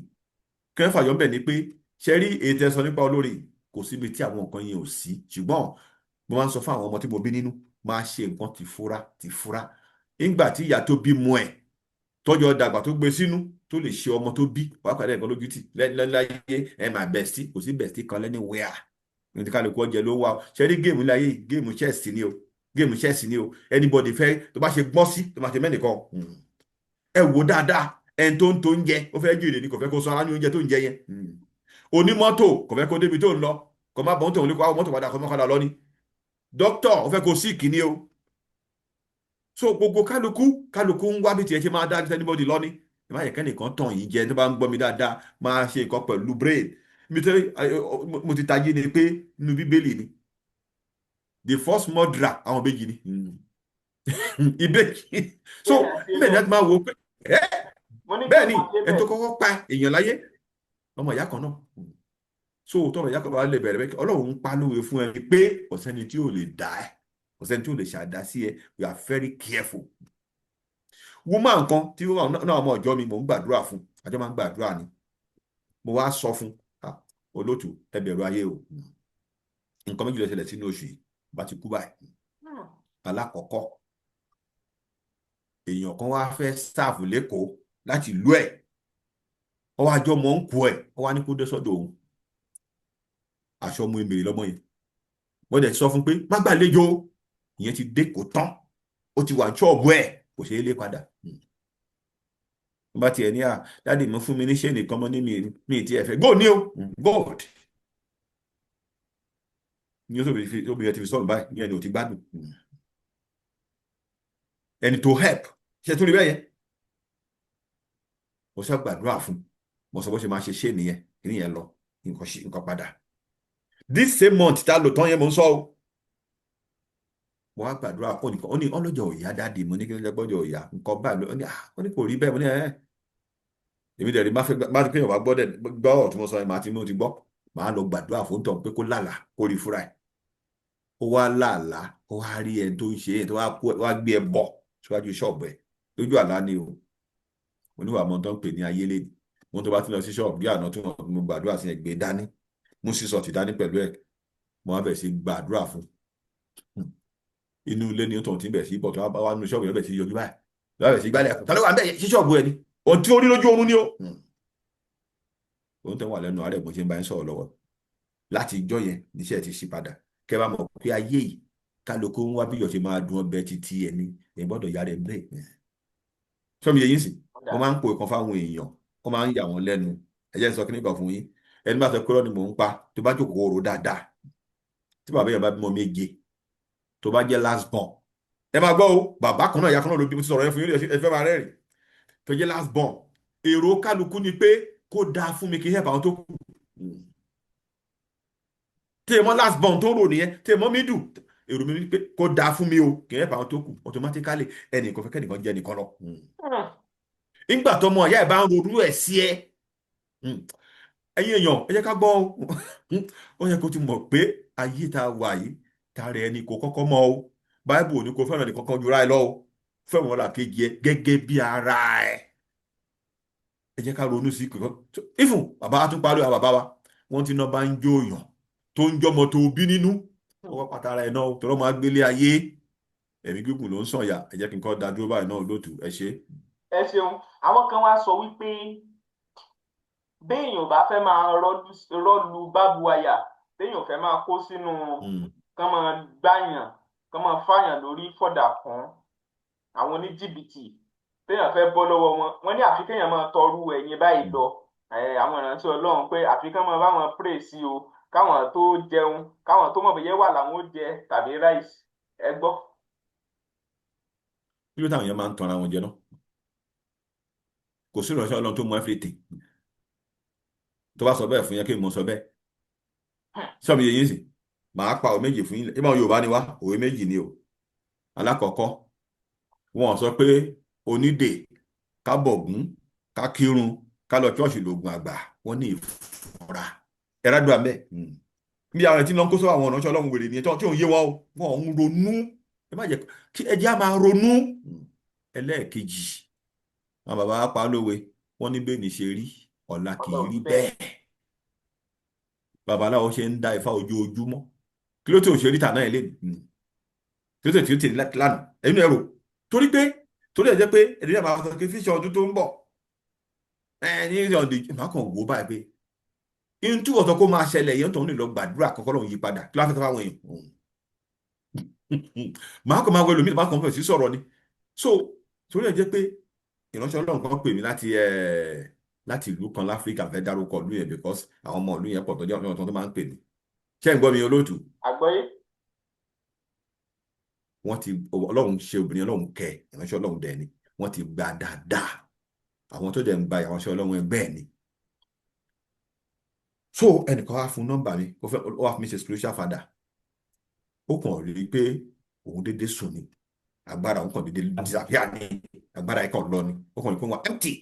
Kí wọ́n fàyọ̀ ń bẹ̀ ni pé ṣe rí ètò ẹ sọ nípa olórí, kò síbi tí àwọn nǹkan yẹn ò sí. Ṣùgbọ́n mo máa ń sọ fún àwọn ọmọ tí mo bí nínú, máa ṣe nǹkan tìfura tìfura. Nígbà tí ìyá tó bímọ ẹ̀ tọ́jọ́ dàgbà tó gbé sínú tó lè ṣe ọmọ tó bí wàá pàdé nǹkan lójú tì láyé ẹ máa bestie, kò sí bestie kan lẹ́niwẹ̀ẹ́ ní ti kálukú ọjẹ ló wà. Ṣe rí game láyé, game chess ni o, game chess ni o. Anybody fẹ́ tó bá ṣe gbọ́n sí tó bá ṣe mẹ́nìkan, ẹ wò dáadáa. Ẹni tó ń tó ń jẹ, ó fẹ́ jèrè ni, kò fẹ́ kó sọ ara ní oúnjẹ tó ń jẹ yẹn. Onímọ́tò kò fẹ́ kó débi tó ń lọ, kò má bọ̀ ń tòun lé, kó àwọn mọ́tò padà, kó má padà lọ ni. Dókítà ó fẹ́ kó sick ni o. So gbogbo kálukú kálukú ń wá bí tiẹ̀ ṣe máa dá anybody lọ ni. Ẹ má yẹ kẹ́nìkan tàn yín jẹ. Tó bá ń gbọ́ mi dáadáa, máa ṣe nǹkan pẹ̀lú brain mi. Tẹ́ mo ti tají ni pé nínú Bíbélì ni the first murderer, àwọn ìbejì ni, ìbejì. So níbẹ̀ ni a ti máa wò ó pé ẹ́ bẹ́ẹ̀ ni ẹni tó kọ́kọ́ pa èèyàn láyé, ọmọ ìyá kan náà. So tọmọ ìyá kan bá lè bẹ̀rẹ̀ bẹ́ẹ̀, Ọlọ́run ń pa lówe fún ẹni pé kò sẹ́ni tí ò lè dá ẹ, kò sẹ́ni tí ò lè ṣàdá sí ẹ. We are very careful. Woman kan tí náà ọmọ ọjọ́ mi, mò ń gbàdúrà fún, àjọ máa ń gbàdúrà ni. Mo wá sọ fún olótù, ẹ bẹ̀rù ayé o. Nǹkan méjì ló ṣẹlẹ̀ sínú oṣù yìí bá ti kú báyìí. Alákọ̀ọ́kọ́, èèyàn kan wá fẹ́ serve l'Ékòó láti ìlú ẹ̀, ó wá jọ mọ́ ń kú ẹ̀, ó wá ní kó dé sọ́dọ̀ òun. Aṣọ ọmọ èmèrè lọ́mọ yẹn. Wọ́n dẹ̀ sọ fún pé má gbàlejò. Ìyẹn ti dé kó tán, ó ti wà ní ṣọ́ọ̀bù ẹ̀, kò ṣeé lé padà. Bá tiẹ̀ ní à daddy mi fún mi ní ṣé nìkan mọ́ ní mi ti ẹ̀ fẹ́ gold ní o, gold ní o tóbi ẹ ti fi sọ̀rọ̀ báyìí ní ẹni ò ti gbádùn ẹni tó help ṣe tó rí bẹ́ẹ̀ yẹn. Mo ṣe gbàdúrà fún, mo sọ bó ṣe máa ṣe ṣé nìyẹn, kí nìyẹn lọ, nǹkan ṣe nǹkan padà. This same month tá a lò tán yẹn, mo ń sọ o. Mo wá gbàdúrà, ó nìkan ó ní ọlọ́jọ́ òyà. Daddy, mo ní kí ló jẹ́ gbọ́dọ̀ òyà nǹkan báyìí? Ó ní ó ní kò rí bẹ́ẹ̀. Mo ní ẹ̀ èmi dẹ̀ rí má fẹ́ má ti kéèyàn wá gbọ́ dẹ̀ gbọ́ ọ̀rọ̀ tí mo sọ yẹn, màá ti mú ti gbọ́, màá lọ gbàdúrà fún tọ̀ pé kó lálàá, kó rí fúnra ẹ̀. Ó wá lálàá, ó wá rí ẹni tó ń ṣe é, tó wá gbé ẹ bọ̀ síwájú ṣọ́ọ̀bù ẹ̀ lójú àlá ni o. Oníwà mọ́ tó ń pè ní ayé lẹ́nu wọn. Tó bá ti lọ sí ṣọ́ọ̀bù bí àná tí wọ́n mo gbàdúrà sí ẹgbẹ́ dání, mú sísọ ti dání pẹ̀lú ẹ̀, mo wá bẹ̀rẹ̀ sí gbàdúrà fún. Inú ilé ni ó tọ̀ tí ń bẹ̀ sí bọ̀, tó wá wá nínú ṣọ́ọ̀bù yẹn, bẹ̀ sí yọjú báyìí, lọ́wọ́ bẹ̀ sí gbálẹ̀ ẹ̀kọ́. Tálọ́ wà ń bẹ̀ sí ṣọ́ọ̀bù ẹ̀ ni ohun tí ó rí lójú oorun ni ó. Òun tẹ́ wà lẹ́nu àárẹ̀, mo ṣe ń bá yín sọ̀rọ̀ lọ́wọ́. Láti ìjọ yẹn níṣẹ́ ti ṣí padà. Kẹ́ bá mọ̀ pé ayé yìí, kálukú ń wá bí yọ̀ ṣe máa dùn ọbẹ̀ títí ẹni ẹ̀ gbọ́dọ̀ yára ẹ̀ bẹ́ẹ̀. Sọmi yẹn yín sì mo máa ń pò ìkan fáwọn èèyàn, wọ́n máa ń yà wọ́n lẹ́nu. Ẹ jẹ́ n sọ kíní kan fún yín. Ẹni bá sọ pé irọ́ ni mò ń pa, tó bá jókòó rò dáadáa, tí bàbá yẹn bá bímọ méje, tó bá jẹ́ last born, ẹ máa gbọ́ o, bàbá kan náà, ìyá kan náà ló bí. Mo ti sọ̀rọ̀ yẹn fún yín, ẹ fẹ́ máa rẹ́rìn. Tó jẹ́ last born, èrò kálukú ni pé kó dáa fún mi kí help àwọn tó kù. Tí èmọ́ last born tó rò nìyẹn, tí èmọ́ mi dùn, èrò mi ni pé kó dáa fún mi o, kí help àwọn tó kù. Automatically, ẹnìkan fẹ́ kẹ́nìkan jẹ́ nìkan lọ. Nígbà tó ọmọ ìyá ẹ̀ bá ń ronú ẹ̀ sí ẹ, ẹ̀yin èèyàn, ẹ jẹ́ ká gbọ́ o. Ó yẹ kó ti mọ̀ pé ayé tá a wà yìí, tààrẹ ẹni kò kọ́kọ́ mọ̀ o. Báíbù ò ní kó fẹ́ràn ẹnì kankan jura ẹ lọ o, fẹ́ràn ọlàkejì ẹ gẹ́gẹ́ bí ara ẹ. Ẹ jẹ́ ká ronú sí kìkọ́. Ifun bàbá tún parí, àwọn bàbá wa wọ́n ti ná bá ń jó èèyàn tó ń jọmọ tó bí nínú, ó wá pàtàrà ẹ̀ náà tọ́rọ máa gbélé ayé. Ẹ̀mí gígùn ló ń sànyà. Ẹ jẹ́ kí n kọ́ da dúró báyìí náà lótú. Ẹ ṣé. Ẹ ṣeun. Àwọn kan wá sọ wípé béèyàn bá fẹ́ máa rọ́lu bábu wáyà Téèyàn ò fẹ́ máa kó sínú kán máa gbáyàn, kán máa fáyàn lórí fọ̀dà kún àwọn oníjìbìtì, téèyàn fẹ́ bọ́ lọ́wọ́ wọn. Wọ́n ní àfi kéèyàn máa tọrú ẹ̀yin báyìí lọ, àwọn ìránṣẹ́ Ọlọ́run, pé àfi kán máa bá wọn pray sí o, káwọn tó jẹun, káwọn tó mọ̀ bóyá wà làwọn ó jẹ tàbí rice. Ẹ gbọ́. Kí ló táwọn èèyàn máa ń tanra wọn jẹ náà? Kò sí ìránṣẹ́ Ọlọ́run tó mọ everything. Tó bá sọ bẹ́ẹ̀ fún yẹn, kí n mọ sọ bẹ́ẹ̀ sọmi yẹn sì màá pa òwe méjì fún yín. Ìmọ̀ Yorùbá ni wá, òwe méjì ni o. Alákọ̀ọ́kọ́, wọn sọ pé onídè kábọ̀gún kákírun ká lọ ṣọ́ọ̀ṣì lògùn àgbà. Wọ́n ní ìfura ẹ̀rádùn àmẹ́ bí àwọn tí ń lọ kó sọ àwọn ìránṣẹ́ Ọlọ́run wèrè nìyẹn tí ò ń yé wọn o. Wọn ò ń ronú. Ẹ má jẹ́ kí ẹ jẹ́ á máa ronú. Ẹlẹ́ẹ̀kejì, àwọn bàbá wa pa lówe, wọ́n ní bẹ́ẹ̀ ní ṣe rí, ọ̀la kì í rí bẹ́ẹ̀. Babaláwo ṣe ń dá ifá ojoojúmọ́, kí ló tí ò ṣe rí tàná ẹ̀ lé? Kí ló tí ò tè lánàá? Ẹ̀yin ẹ̀rọ torí pé torí ẹ̀ jẹ́ pé ẹ̀dínlẹ̀ náà máa sọ pé fíṣọ ọdún tó ń bọ̀ ẹ̀ ní ọ̀dẹ̀ ìmọ̀ kan wò báyìí pé ihun tí wọ́n sọ kó máa ṣẹlẹ̀ yẹn, tó ń lọ gbàdúrà kọ́kọ́ lòun yí padà. Kí ló fẹ́ sọ fáwọn èèyàn? Màá kàn máa wọ ẹlòmíì, máa kàn fẹ́ sí sọ̀rọ̀ ni. So torí ẹ̀ jẹ́ pé ìránṣẹ́ Ọlọ́run kan pè mí láti ìlú kan láfíríkà, fẹ́ dárúkọ ìlú yẹn because àwọn ọmọ ìlú yẹn pọ̀ tó jẹ́ ọ̀nà tó máa ń pè mí. Ṣé ń gbọ́ mi, olóòtú? Àgbọ́yé. Wọ́n ti Ọlọ́run ṣe obìnrin, Ọlọ́run kẹ ìránṣẹ́ Ọlọ́run dẹ̀ ni. Wọ́n ti gba dáadáa, àwọn tó dẹ̀ ń gba ìránṣẹ́ Ọlọ́run ẹgbẹ́ ẹ̀ ni. So ẹnìkan wá fún nọ́mbà mi, ó fẹ́ ó wá fún mi ṣe spiritual father. Ó kàn rí i pé òun dédé sùn ni, agbára òun kàn dédé disappear ni, agbára ẹ̀ kàn lọ ni. Ó kàn rí pé wọ́n empty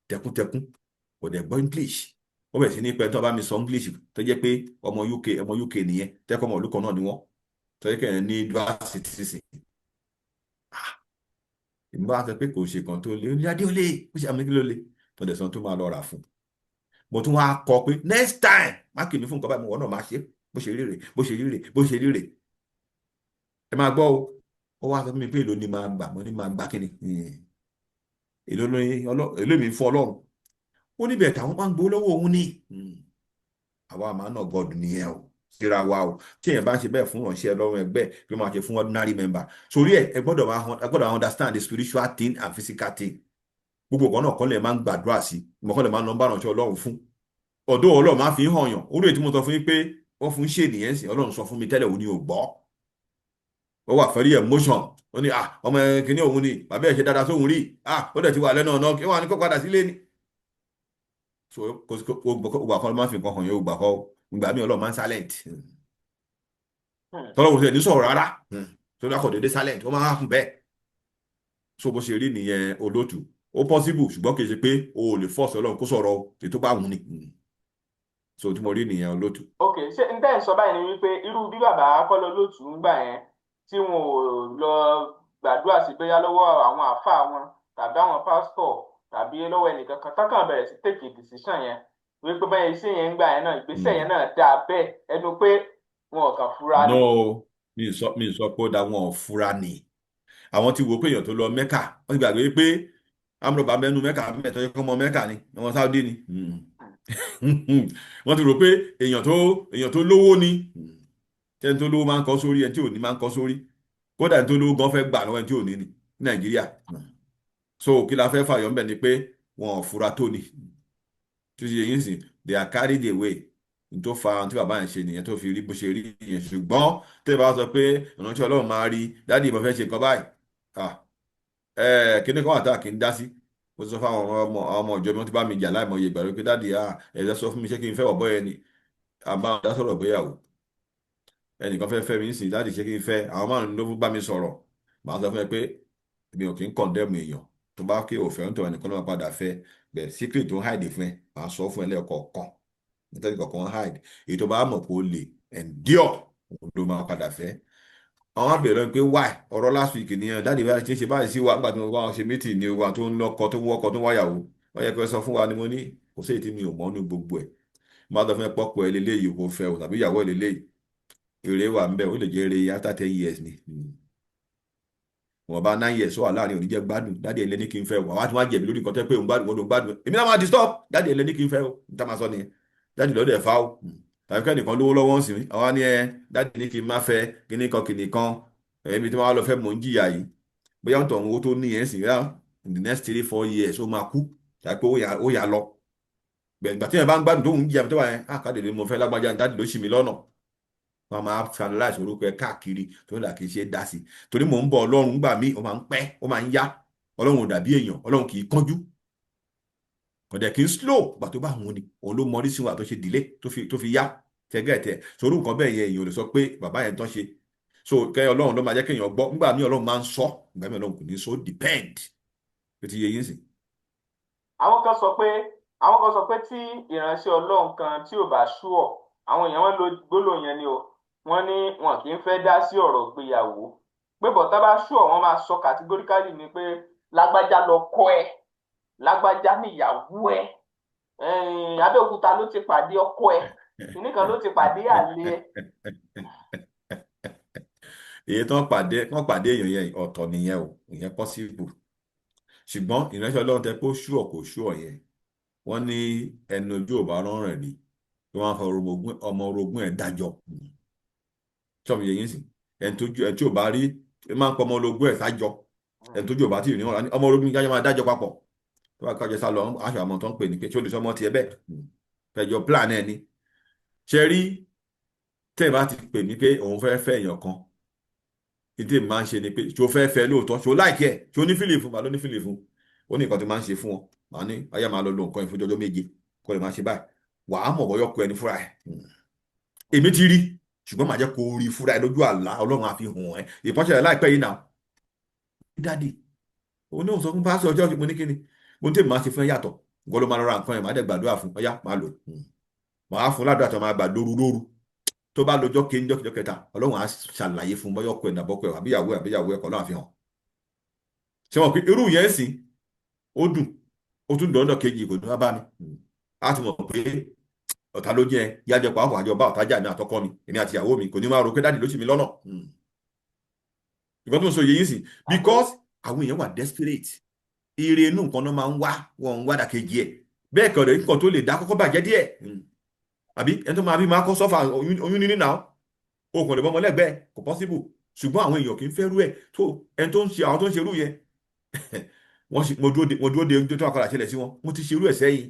tẹkúntẹkún, kò dẹ̀ gbọ́ English. Ó bẹ̀rẹ̀ sí ní pẹ́ tó bá mi sọ English, tó jẹ́ pé ọmọ UK, ọmọ UK nìyẹn, tẹ́kọ̀ ọmọ ìlú kan náà ni wọ́n, tó jẹ́ kẹ́hìn ní dual citizen. Ìgbà sọ pé kò ṣe kan tó lé, ó ní adé ó lé, ó ṣe àmì kí ló lé tó dẹ̀ sọ tó máa lọ rà fún. Mo tún wá kọ pé next time, má kì í mi fún nǹkan báyìí, mo wọ́n náà máa ṣe bó ṣe rí rè, bó ṣe rí rè, bó ṣe rí rè. Ẹ máa gbọ́ o. Ó wá sọ fún mi pé èló ni máa gbà. Mo ní máa gbà kí ni? Èló ni èló mi fún Ọlọ́run? Ó níbẹ̀ táwọn máa ń gbowó lọ́wọ́ òun ní. Àwa máa ń nà God nìyẹn o, síra wa o. Tí èèyàn bá ń ṣe bẹ́ẹ̀ fún ìránṣẹ́ Ọlọ́run ẹgbẹ́, kí ló máa ṣe fún ordinary member? Sórí ẹ, ẹ gbọ́dọ̀ understand the spiritual thing and physical thing. Gbogbo ọ̀kan náà kọ́ lè máa ń gbàdúrà sí ìmọ̀, kọ́ lè máa ń lọ bá ìránṣẹ́ Ọlọ́run fún ọ̀dọ́. Ọlọ́run máa fi ń hàn yàn. Orí èyí tí mo sọ fún yín pé wọ́n fún ṣe nìyẹn sìn, Ọlọ́run sọ fún mi tẹ́lẹ̀, òun ni ò gbọ́. Ó wà very emotion. Ó ní, ah, ọmọ kìíní òun ni bàbá ẹ̀ ṣe dáadáa sóhun rí. Ah, ó dẹ̀ ti wà lẹ́nu ọ̀nà kí wọ́n á ní kó padà sílé ni. So kò sí gbà kan ló máa ń fi nǹkan hàn yẹn, ó gbà kọ́. Ìgbà míì Ọlọ́run máa ń silent. Tọ́lọ́wọ́ tẹ̀ ní sọ̀rọ̀ rárá, tó ní akọ̀ dédé silent, ó máa ń fún bẹ́ẹ̀. So bó ṣe rí nìyẹn, olóòtú. Ó possible, ṣùgbọ́n kì í ṣe pé o ò lè force Ọlọ́run kó sọ̀rọ̀ o, èyí tó bá wù ní. So tí mo rí nìyẹn, olóòtú. Ok, ṣé n tẹ́ ń sọ báyìí ni wípé irú bí bàbá Kọ́lá Olóòtú ń gbà yẹn, tí wọn ò lọ gbàdúrà sí bóyá lọ́wọ́ àwọn àáfàá wọn tàbí àwọn pásítọ̀ tàbí lọ́wọ́ ẹnìkan kan, tán kàn bẹ̀rẹ̀ sí take a decision yẹn wípé báyẹn iṣẹ́ yẹn ń gbà yẹn náà, ìgbésẹ̀ yẹn náà dáa bẹ́ẹ̀, ẹnu pé wọn ò kàn fura ni? No, mi ì sọ pé ó da. Wọn ò fura ni. Àwọn tí wo pé èèyàn tó lọ Mẹ́kà, wọ́n ti gbàgbé pé amúrọ̀bà mẹ́nu Mẹ́kà mẹ́tọ́ yẹ kọ́ mọ Mẹ́kà ni, àwọn Saudi ni. Wọ́n ti rò pé èèyàn tó lówó ni. Tẹ́ni tó lówó máa ń kọ́ sórí, ẹni tí ò ní máa ń kọ́ sórí. Kódà ẹni tó lówó gan fẹ́ gbà lọ́wọ́ ẹni tí ò ní ní Nàìjíríà. So kí la fẹ́ fàyọ̀ ńbẹ̀ ni pé wọn ò fura tó ni tó ṣe yín sìn. They are carried away. N tó fa ohun tí bàbá yẹn ṣe nìyẹn, tó fi rí bó ṣe rí yẹn. Ṣùgbọ́n tẹ́ bá sọ pé ìránṣẹ́ Ọlọ́run máa rí, "Daddy, mo fẹ́ ṣe nǹkan báyìí," ah, kíní kan wà tá a kì í dá sí. Mo ti sọ fáwọn ọmọ ìjọ mi, wọ́n ti bá mi jà láìmọye ìgbà wípé, "Daddy, ah, ẹ̀rọ sọ fún mi, ṣé kí n fẹ́ ọ̀bọ yẹn ni?" Àbá dá sọ̀rọ̀ gbéyàwó, ẹnìkan fẹ́ fẹ́ mi ń sìn, "Daddy, ṣé kí n fẹ́?" Àwọn márùn-ún ló bá mi sọ̀rọ̀. Màá sọ fún ẹ pé mi ò kí ń condemn èèyàn tó bá kí òfẹ́ ń tọ́. Ẹnìkan ló máa padà fẹ́ bẹ́ẹ̀. Secret tó ń hide fún ẹ, màá sọ fún ẹ lẹ́ẹ̀kọ̀ọ̀kan nítorí kọ̀ọ̀kan hide. Èyí tó bá mọ̀ pé ó lè endure, òun ló máa padà fẹ́. Àwọn àbẹ̀rẹ̀ lọ pé why. Ọ̀rọ̀ last week nìyẹn. "Daddy, bá ṣe ń ṣe báyìí sí wa nígbà tí mo bá wọn ṣe meeting ni wa tó ń lọ́kọ, tó ń wọ́kọ, tó ń wáyàwó, wọ́n yẹ kó sọ fún wa ni." Mo ní kò sí èyí tí mi ò mọ̀ ní gbogbo ẹ̀. Má sọ fún ẹ pọ́pọ́ ẹ lélẹ́yìí kò fẹ́ o, tàbí ìyàwó ẹ lélẹ́yìí, èrè wà ń bẹ. Ó lè jẹ́ èrè after 10 years ni. Wọ́n bá 9 years ó wà láàrin oníjẹ́ gbádùn. "Daddy, ẹ lẹ́ní kí n fẹ́ o." Àwa tí wọ́n á jẹ̀bi lórí nǹkan tẹ́ pé òun gbádùn, wọ́n ló ń gbádùn. Èmi náà máa disturb. "Daddy, ẹ lẹ́ní kí n fẹ́ o." Níta máa sọ nìyẹn. "Daddy, lọ́dọ̀ ẹ̀ fa o." Tàbí kẹ́nìkan lówó lọ́wọ́ ń sìn àwa ní ẹ daddy ní kí n má fẹ́ kíní kan kíní kan, ẹ̀mí tí wọ́n á lọ fẹ́ mò ń jìyà yìí. Bóyá ń tọ̀ owó tó ní yẹn sìn yá, in the next 3-4 years ó máa kú, tàbí pé ó yà lọ. Gbẹ̀gbà tí yẹn bá ń gbádùn tó ń jìyà tó wà yẹn, á káàdì lè mo fẹ́ lágbájá, daddy ló ṣì mí lọ́nà. Wọn máa finalize orúkọ ẹ káàkiri tó ń dà kì í ṣe dá sí, torí mò ń bọ̀. Ọlọ́run gbà mí, ó máa ń pẹ́, ó máa ń yá. Ọlọ́run ò dàbí èèyàn. Ọlọ́run kì í kánjú, kò dẹ̀ kì í slow. Gbà tó bá wọn ni òun ló mọrí sí wa tó ṣe delay tó fi yá tẹ́gẹ̀tẹ̀ sórí nǹkan bẹ́ẹ̀ yẹn. Èèyàn ò lè sọ pé bàbá yẹn tán ṣe so kẹ́. Ọlọ́run ló máa jẹ́ kéèyàn gbọ́. Nígbà míì Ọlọ́run máa ń sọ, nígbà míì Ọlọ́run kò ní sọ. Depend tó ti yé yín sìn. Àwọn kan sọ pé tí ìránṣẹ́ Ọlọ́run kan tí ò bá ṣúọ̀, àwọn èèyàn wọn lo gbólóhùn yẹn ni o, wọ́n ní wọn kì í fẹ́ dá sí ọ̀rọ̀ ìgbéyàwó, pé bọ̀tá bá ṣúọ̀, wọ́n máa sọ categorically ni pé lágbájá lọ kọ́ ẹ, lágbájá níyàwó ẹ, Abẹ́òkúta ló ti pàdé ọkọ ẹ, kìnnì kan ló ti pàdé àlè ẹ. Èyí tó ń pàdé, wọ́n pàdé èèyàn yẹn, ọ̀tọ̀ nìyẹn o, ìyẹn possible. Ṣùgbọ́n ìránṣẹ́ Ọlọ́run tẹ pé ó ṣúọ̀ kò ṣúọ̀ yẹn, wọ́n ní ẹnu ojú ò bá rán rẹ̀ ni tí wọ́n á fọ ọmọ orogún ẹ̀ dájọ́ sọ́mi yẹn yín sìn. Ẹni tó ju ẹni tí ò bá rí ẹ máa ń pọ ọmọ orogún ẹ̀ sájọ. Ẹni tó ju ò bá tí ì ní wọn ọmọ orogún kájọ máa dájọ́ papọ̀. Tó bá kájọ sá lọ, aṣọ àmọ́ tó ń pè ní pé tí ó lè sọmọ tiẹ̀ bẹ́ẹ̀ fẹjọ plan ẹ ni ṣe rí. Tẹ́ ẹ bá ti pè mí pé òun fẹ́ fẹ́ èèyàn kan, ìdí èmi máa ń ṣe ni pé ṣo fẹ́ fẹ́ lóòótọ́? Ṣo like ẹ̀? Ṣo ní feeling fún? Màá ló ní feeling fún. Ó ní nǹkan tó máa ń ṣe fún wọn. Màá ní ayé máa lọ lo nǹkan ìfúnjọjọ́ 7 kó lè máa ṣe báyìí, wàá mọ̀ bọ́yọ́ kọ ẹni fúnra ẹ̀. Èmi ti rí, ṣùgbọ́n màá jẹ́ kó rí fúnra ẹ̀ lójú àlá. Ọlọ́run á fi hàn ẹ́. Ìpọ́nṣẹ́ láìpẹ́ yìí náà, daddy, òun náà sọ fún pásítọ̀ ọjọ́ mo ní kíni mo ní tèmi máa ṣe fún ẹ yàtọ̀. Nǹkan ló máa lọ ra nǹkan yẹn, màá dẹ̀ gbàdúrà fún ọyá, máa lò, màá fún ládùúrà tó máa gbà lóru lóru. Tó bá lọ́jọ́ kejì, jọ́ kẹta, Ọlọ́run á ṣàlàyé fún bọ́yọ̀ ọkọ ẹ̀ nàbọ́kọ ẹ̀ àbíyàwó ẹ̀ àbíyàwó ẹ̀ kọ́ lọ́wọ́ àfihàn. Ṣé wọn pé irú yẹn sì ó dùn, ó tún dọ̀ọ́dọ̀ kejì, kò ní wá bá mi. Á ti mọ̀ pé ọ̀tá ló jẹ́ yájọ pàápàá àjọ bá ọ̀tá jà mí àtọkọ mi, èmi àti ìyàwó mi, kò ní máa rò pé daddy ló ṣì mí lọ́nà. Ìgbọ́n tó ń sọ yẹ yín sí, because àwọn èèyàn wà desperate. Ire inú nǹkan náà máa ń wá, wọn ń wá dàkejì ẹ̀. Bẹ́ẹ̀ kọ̀dọ̀, nǹkan tó lè dá kọ́kọ́ bàjẹ́ díẹ̀, àbí ẹni tó máa bí máa kọ́ sọ́fà oyún níní náà, o kàn lè bọ́ ọmọ lẹ́gbẹ̀ẹ́, kò possible. Ṣùgbọ́n àwọn èèyàn kì í fẹ́ rú ẹ̀ tó ẹni tó ń ṣe, àwọn tó ń ṣerú yẹn, wọ́n ṣe mo dúró de ohun tó wà padà ṣẹlẹ̀ sí wọn. Mo ti ṣerú ẹ̀ sẹ́yìn.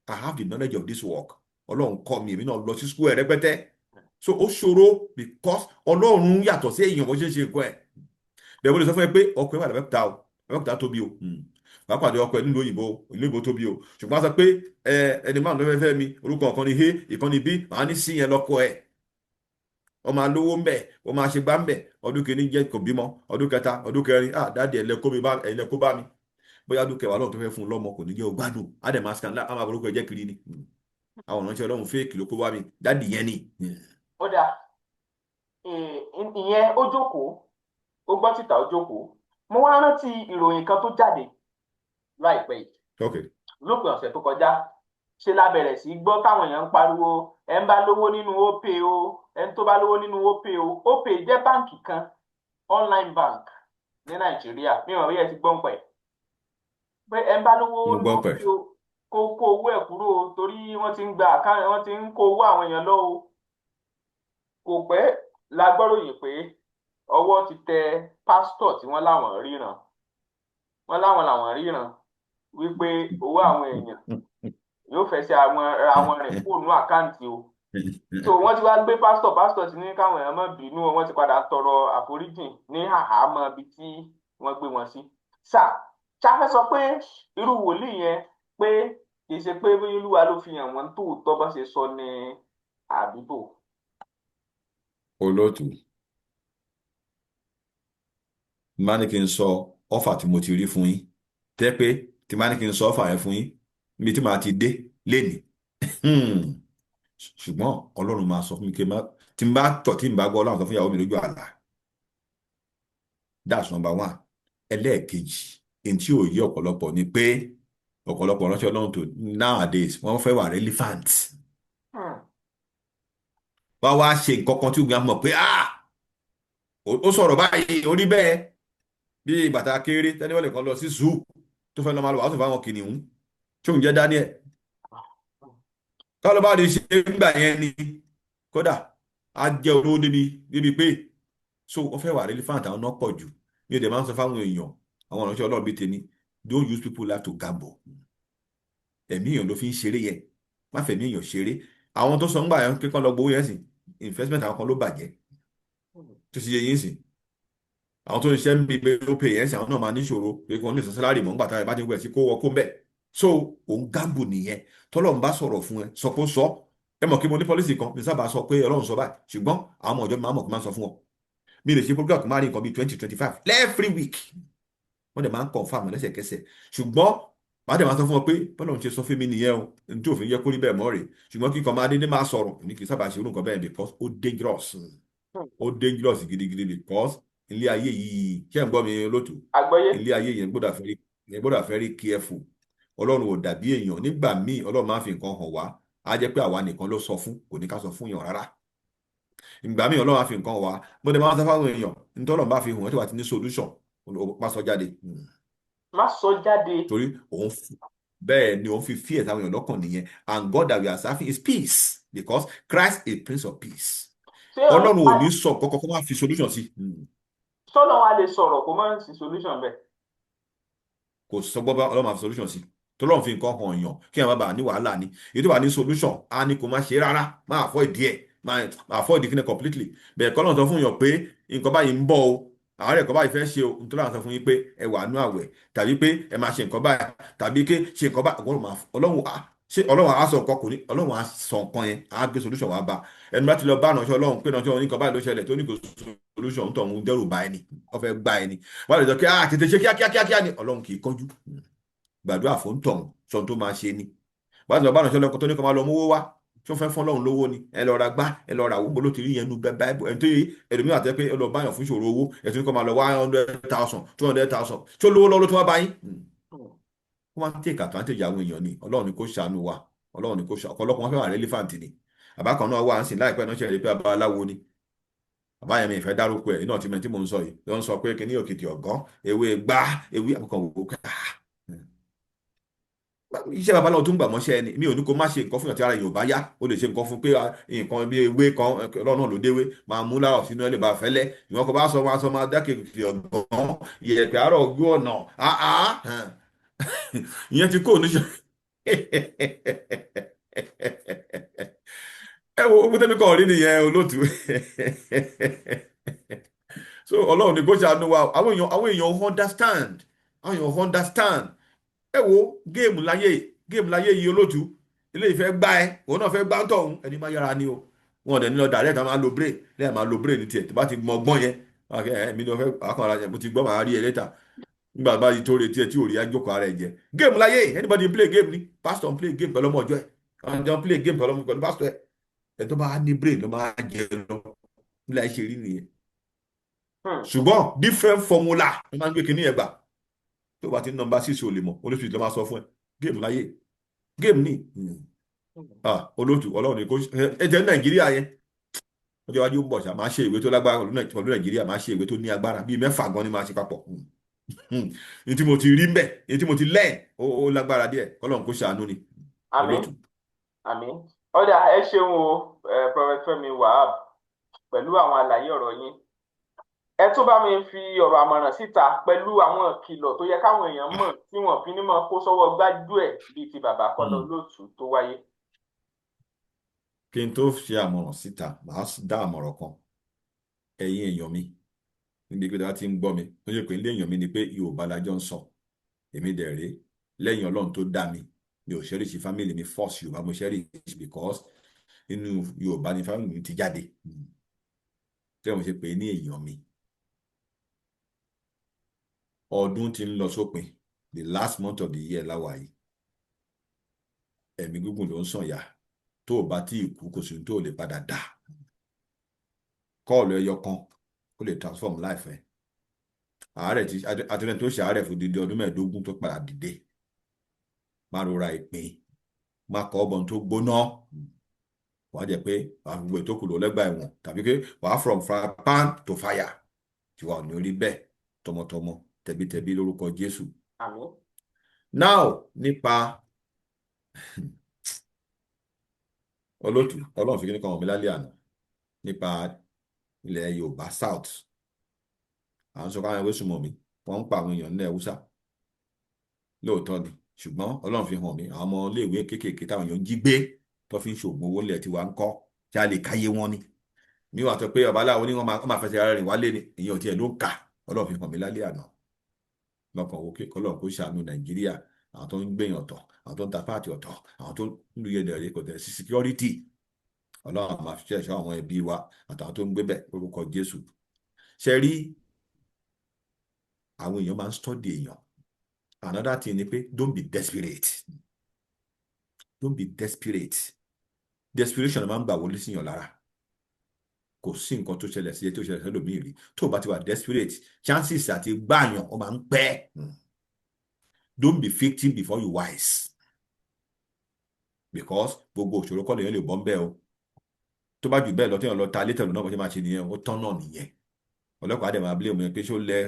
I have the knowledge of this work. Ọlọ́run kọ́ mi, èmi náà lọ sí school ẹ̀ rẹpẹtẹ. So ó ṣòro because Ọlọ́run yàtọ̀ sí èèyàn bó ṣe ń ṣe nǹkan ẹ̀. Bẹ́ẹ̀ mo lè sọ fún ẹ pé ọkọ ẹ wà lábẹ́kúta o, Abẹ́òkúta tóbi o, wàá pàdé ọkọ ẹ nílùú òyìnbó, ìlú òyìnbó tóbi o. Ṣùgbọ́n a sọ pé ẹ ẹni márùn tó fẹ́ fẹ́ mi, orúkọ kan ní A, ìkan ní B, màá ní sí yẹn lọ́kọ ẹ̀, ó máa lówó ńbẹ, ó máa ṣe gbá ńbẹ. Ọdún kìíní jẹ́ kò bímọ, ọdún kẹta, ọdún kẹrin, ah, daddy, ẹ̀ lẹ kó mi bá, ẹ̀ lẹ kó bá mi. Bóyá ọdún kẹwàá lọ́run tó fẹ́ fún un lọ́mọ, kò ní jẹ́ o gbádùn, á dẹ̀ máa scan, á máa borúkọ ẹ jẹ́ kiri ni. Àwọn ìránṣẹ́ Ọlọ́run fake ló kó bá mi, daddy yẹn ni. Ó dáa, ìyẹn ó jókòó, ó gbọ́ tìta, ó jókòó. Mo wá rántí ìròyìn kan tó jáde láìpẹ́ yìí lópin ọ̀sẹ̀ tó kọjá. Ṣe la bẹ̀rẹ̀ sí gbọ́ táwọn èèyàn ń pariwo, ẹ̀ ń bá lówó nínú Opay o, ẹ̀ ń tó bá lówó nínú Opay o. Opay jẹ́ báǹkì kan, online bank ní Nàìjíríà. Mi ò rí ẹ ti gbọ́n pẹ̀ pé ẹ̀ ń bá lówó Mo nínú gbọ́ pẹ̀. Opay o, kó kó owó ẹ̀ kúrò o, torí wọ́n ti ń gba àkáǹtì, wọ́n ti ń kó owó àwọn èèyàn lọ o. Kò pẹ́ la gbọ́ròyìn pé ọwọ́ ti tẹ pásítọ̀ tí wọ́n láwọn ríran, wọ́n láwọn làwọn ríran wípé owó àwọn èèyàn yóò fẹsẹ̀ àwọn ra wọn rìn kúrò ní àkáǹtì o. So wọ́n ti wá gbé pásítọ̀. Pásítọ̀ ti ní káwọn èèyàn má bínú o, wọ́n ti padà tọrọ àforíjìn ní àhámọ́ ibi tí wọ́n gbé wọn sí. Sà ṣáfẹ́ sọ pé irú wòlíì yẹn, pé kì í ṣe pé bóyá Olúwa ló fi hàn wọ́n tóòtọ́ bá ṣe sọ ní àdúgbò? Olóòtú, má ní kí n sọ ọ́fà tí mo ti rí fún yín, tẹ́ pé tí má ní kí n sọ ọ́fà yẹn fún yín níbi tí màá ti dé lénìí. Ṣùgbọ́n Ọlọ́run máa sọ fún mi kí n má tí n bá tọ̀, tí n bá gbọ́, Ọlọ́run sọ fún ìyàwó mi lójú àlá. That's number one. Ẹlẹ́ẹ̀kejì, èyí tí ò yé ọ̀pọ̀lọpọ̀ ni pé ọ̀pọ̀lọpọ̀ ránṣẹ́ Ọlọ́run tó nowadays, wọ́n fẹ́ wà relevant. Wọ́n wá ṣe nǹkan kan tí ó gbà mọ̀ pé, ah, ó sọ̀rọ̀ báyìí, ó rí bẹ́ẹ̀. Bí bàtà kéré tẹ́lifọ̀lẹ̀ kan lọ sí zoo tó fẹ́ lọ máa lọ wàásù fáwọn kìnìún tí òun jẹ́ Daniel, káwọn ló bá rí ṣe ń gbà yẹn ni. Kódà á jẹ́ olówó débi pé so wọ́n fẹ́ wà relevant, àwọn náà pọ̀ jù. Mi ò dẹ̀ máa ń sọ fáwọn èèyàn, àwọn ìránṣẹ́ Ọlọ́run bíi tèmi, don't use people life to gamble. Ẹ̀mí èèyàn ló fi ń ṣeré yẹn, má fẹ̀mí èèyàn ṣeré. Àwọn tó sọ ń gbà yẹn pé kán lọ gbowó yẹn sìn, investment àwọn kan ló bàjẹ́ tó ti yẹ yín sìn. Àwọn tó ń ṣiṣẹ́ ń bí pé ó pè yẹn sìn, àwọn náà máa níṣòro pé kí wọ́n ní san salary mọ́ ńgbà táwọn bá ti ń wẹ̀ sí kó wọ kó ń bẹ̀. So òun gamble nìyẹn. Tọ́lọ́run bá sọ̀rọ̀ fún ẹ, sọ pé ó sọ. Ẹ mọ̀ kí mo ní policy kan, mi sábà sọ pé Ọlọ́run sọ báyìí, ṣùgbọ́n àwọn ọmọ ìjọ mi máa mọ̀ kí n máa sọ fún wọn. Mi lè ṣe program kó má rí nǹkan bíi 20, 25 every week, wọ́n dẹ̀ máa ń confirm lẹ́sẹ̀kẹsẹ̀. Ṣùgbọ́n màá dẹ̀ máa sọ fún wọn pé bọ́lá òun ṣe sọ fún mi nìyẹn o, ní tí òfin yẹ kó rí bẹ́ẹ̀ mọ́ rèé. Ṣùgbọ́n kíkan máa dédé máa sọ̀rọ̀, èmi kì í sábà ṣe irú nǹkan bẹ́ẹ̀ because ó dangerous, ó dangerous gidigidi, because ilé ayé yìí, ṣé ń gbọ́ mi, olóòtú? Àgbọ́yé. Ilé ayé yẹn gbọ́dọ̀ very careful. Ọlọ́run ò dàbí èèyàn. Nígbà míì, Ọlọ́run máa ń fi nǹkan hàn wá, á jẹ́ pé àwa nìkan ló sọ fún, kò ní ká sọ fún yàn rárá. Ìgbà míì, Ọlọ́run á fi nǹkan wá, bó dẹ̀ máa ń sọ fáwọn èèyàn, nítorí Ọlọ́run bá fi hàn ẹ́, tí wàá ti ní solution, má sọ jáde. Má sọ jáde. Torí òun bẹ́ẹ̀ ni òun fi fear táwọn èèyàn lọ́kàn nìyẹn. And God that we are serving is peace, because Christ is Prince of Peace. Ṣé Ọlọ́run ò ní sọ kọ́kọ́ kó má fi solution sí. Sọ́nà wa lè sọ̀rọ̀ kó má sí solution bẹ́ẹ̀? Kò sọ gbọ́ bá Ọlọ́run máa fi solution sí. Tọ́lọ́run fi nǹkan hàn èèyàn kí àwọn bàbá ní wàhálà ni. Èyí tó bá ní solution, á ní kó má ṣe rárá, má avoid díẹ̀, má avoid kíni completely. Bẹ́ẹ̀ kọ́ lọ́n sọ fún èèyàn pé nǹkan báyìí ń bọ̀ o, àárẹ̀ nǹkan báyìí fẹ́ ṣe o. Nítorí àwọn sọ fún yín pé ẹ wà nú àwẹ̀, tàbí pé ẹ máa ṣe nǹkan báyìí, tàbí ké ṣe nǹkan báyìí, ṣé Ọlọ́run á sọ nǹkan kò ní? Ọlọ́run á sọ nǹkan yẹn, á gbé solution wá bá ẹni bá ti lọ bá ìránṣẹ́ Ọlọ́run pé ìránṣẹ́ Ọlọ́run, nǹkan báyìí ló ṣẹlẹ̀, tó ní kò solution, ń tọ̀ ń dẹ́rù bá ẹni wọ́n fẹ́ gbá ẹni wọ́n lè sọ kí á tètè ṣe kíákíá kíákíá ni. Ọlọ́run kì í kánjú. Gbàdúrà fún tọ̀hún, sọ tó máa ṣe ni. Bá ti lọ bá ìránṣẹ́ Ọlọ́run tó ní kó máa lọ mówó wá, tí wọ́n fẹ́ fún Ọlọ́run lówó ni, ẹ lọ ra gbá, ẹ lọ ra owó ló ti rí yẹn nu bẹ́ẹ̀. Ẹni tó yẹ ẹlòmíràn àti pé ẹ lọ báyàn fún ìṣòro owó, ẹ tún ní kó máa lọ 100,000, 200,000, tí ó lówó lọ́wọ́ tó wá bá yín. Wọ́n máa ń take advantage àwọn èèyàn ni. Ọlọ́run ni kó ṣàánú wa, Ọlọ́run ni kó ṣàánú. Ọ̀pọ̀lọpọ̀ wọn fẹ́ wà relevant ni. Àbákan náà wà ń sìn láìpẹ́ náà, ṣẹlẹ̀ pé babaláwo ni bàbá yẹn. Mi ìfẹ́ dárúkọ ẹ̀ iná tí mo ń sọ yìí ló ń sọ pé kíní òkìtì ọ̀gán, ewé gbá, ewé àkọ́kọ́ wò ó. Iṣẹ́ babaláwo tó ń gbà mọ́ṣẹ́ ẹni, mi ò ní kó má ṣe nǹkan fún ìyàn tí ara èèyàn ò bá yá. Ó lè ṣe nǹkan fún pé nǹkan bí ewé kan, Ọlọ́run náà ló déwé máa mú láwọ̀ sínú ẹ̀ lè bá fẹ́lẹ́. Ìwọ́n kò bá sọ máa sọ máa dákẹ́ òkìtì ọ̀gán, ìyẹ̀pẹ̀ àárọ̀ ojú ọ̀nà, ìyẹn ti kó oníṣẹ́. Ẹ wo owó tẹ́mi kàn rí nìyẹn, olóòtú. So Ọlọ́run ní kó ṣàánú wa. Àwọn èèyàn understand, àwọn èèyàn understand. Ẹ wo game láyé, game láyé yìí, olóòtú. Ilé ìfẹ́ gbá ẹ, òun náà fẹ́ gbá ń tọ̀hún, ẹni máa yára ni o. Wọn dẹ̀ ní lọ direct, a máa lo brain lẹ́yìn, máa lo brain ní tiẹ̀. Tó bá ti mọ ọgbọ́n yẹn, ẹ mi ni wọ́n fẹ́ àkànrà yẹn, mo ti gbọ́, màá rí ẹ later. Nígbà bá yìí tó retí ẹ tí ò rí, ajókòó ara ẹ jẹ. Game láyé, anybody play game ni. Pastor ń play game pẹ̀lú ọmọ ọjọ́ ẹ, àwọn jọ ń play game pẹ̀lú ọmọ pẹ̀lú pastor ẹ. Ẹ tó bá ní brain ló máa jẹ lọ nílẹ̀ ṣe rí nìyẹn. Ṣùgbọ́n different formula ló máa ń gbé kinní yẹn gbà. Tó bá ti ní number 6, ò lè mọ̀, olóṣù ló máa sọ fún ẹ. Game láyé, game ní. Ah, olóòtú, Ọlọ́run ní kó ẹ jẹ́. Nàìjíríà yẹn, ọjọ́ iwájú ń bọ̀ ṣá, máa ṣe ìwé tó lágbára pẹ̀lú Nàìjíríà. Máa ṣe ìwé tó ní agbára bíi 6 gan ni máa ṣe papọ̀. Ní tí mo ti rí mbẹ̀, ní tí mo ti lẹ́ẹ̀, ó lágbára díẹ̀. Kọ́lọ́run kó ṣàánú ni. Àmín. Olóòtú. Àmín. Ọ̀dà, ẹ ṣeun o, Prophet Fẹ́mi Wahab, pẹ̀lú àwọn àlàyé ọ̀rọ̀ yín. Ẹ tún bá mi fi ọ̀rọ̀ àmọ̀ràn síta pẹ̀lú àwọn ìkìlọ̀ tó yẹ káwọn èèyàn mọ̀ tí wọ́n fi ní mọ̀ kó sọ́wọ́ gbájúẹ̀ bíi ti bàbá Kọ́lá Olóòtú tó wáyé. Kí n tó ṣe àmọ̀ràn síta, màá dá àmọ̀ràn kan. Ẹ̀yin èèyàn mi níbi pé tí ń gbọ́ mi, tó ṣe pé ilé èèyàn mi ni pé Yorùbá la jọ ń sọ. Èmi dẹ̀ rèé, lẹ́yìn Ọlọ́run tó dá mi, mi ò cherish family mi first. Yorùbá mo cherish because inú Yorùbá ni family mi ti jáde, tí wọ́n ṣe pé ní èèyàn mi. Ọdún tí ń lọ sópin, the last month of the year láwa yìí. Ẹ̀mí gígùn ló ń sàn yà. Tó o bá tí ì kú, kò sí tó o lè padà dà. Call ẹyọ kan ó lè transform life ẹ. Àárẹ̀ tí àtẹnudẹ tó ṣe àárẹ̀ fún dídí ọdún 15 tó padà dìde. Má rora ìpín, má kọ́ ọbọ̀n tó gbóná. Wàá jẹ́ pé wàá fi gbogbo ètò kù lọ lẹ́gbàá ẹ̀wọ̀n, tàbí pé wàá from fry pan to fire, tí wàá ò ní rí bẹ́ẹ̀ tọmọtọmọ, tẹbítẹbí, lórúkọ Jésù. Àmín. Now, nípa olótù, Ọlọ́run fi kíní kan hàn mí lálẹ́ àná. Nípa ilẹ̀ Yorùbá South, à ń sọ káwọn ẹgbẹ́ sùnmọ̀ mi, wọ́n ń pa àwọn èèyàn nílẹ̀ Haúsá. Lóòótọ́ ni, ṣùgbọ́n Ọlọ́run fi hàn mí àwọn ọmọ iléèwé kéékèèké táwọn èèyàn ń jí gbé tó fi ń ṣoògùn owó nílẹ̀ tiwa ń kọ́ tí a lè káyé wọn ni. Mi wà tó pé babaláwo ní wọ́n máa fẹsẹ̀ ara rìn wálé ni, ìyẹn ò tiẹ̀ ló ń kà. Ọlọ́run fi hàn mí lálẹ́ àná lọ́kàn owó kí Ọlọ́run kó ṣàánú Nàìjíríà. Àwọn tó ń gbèyàn ọ̀tọ̀, àwọn tó ń ta páàtì ọ̀tọ̀, àwọn tó ń lu yẹn rẹ̀, kò tẹ̀ sí security. Ọlọ́run máa fi ṣẹ̀ṣọ́ àwọn ẹbí wa àtàwọn tó ń gbé bẹ̀ lórúkọ Jésù. Ṣe rí, àwọn èèyàn máa ń study èèyàn. Another thing ni pé don't be desperate, don't be desperate. Desperation máa ń gbà wọlé síyàn lára. Kò sí nǹkan tó ṣẹlẹ̀ sí ẹ tó ṣẹlẹ̀ sẹ́lòmíì rí. Tó o bá ti wà desperate, chances àti gbàyàn ó máa ń pẹ́. Don't be victim before you wise, because gbogbo òṣòro kọ́ lèèyàn lè bọ́ ń bẹ́ẹ̀ o. Tó bá jù bẹ́ẹ̀ lọ, téèyàn lọ ta létẹ̀lú náà, bó ṣe máa ṣe nìyẹn, ó tán náà nìyẹn. Ọlọ́pàá dẹ̀ máa blame yẹn pé ṣó lẹ,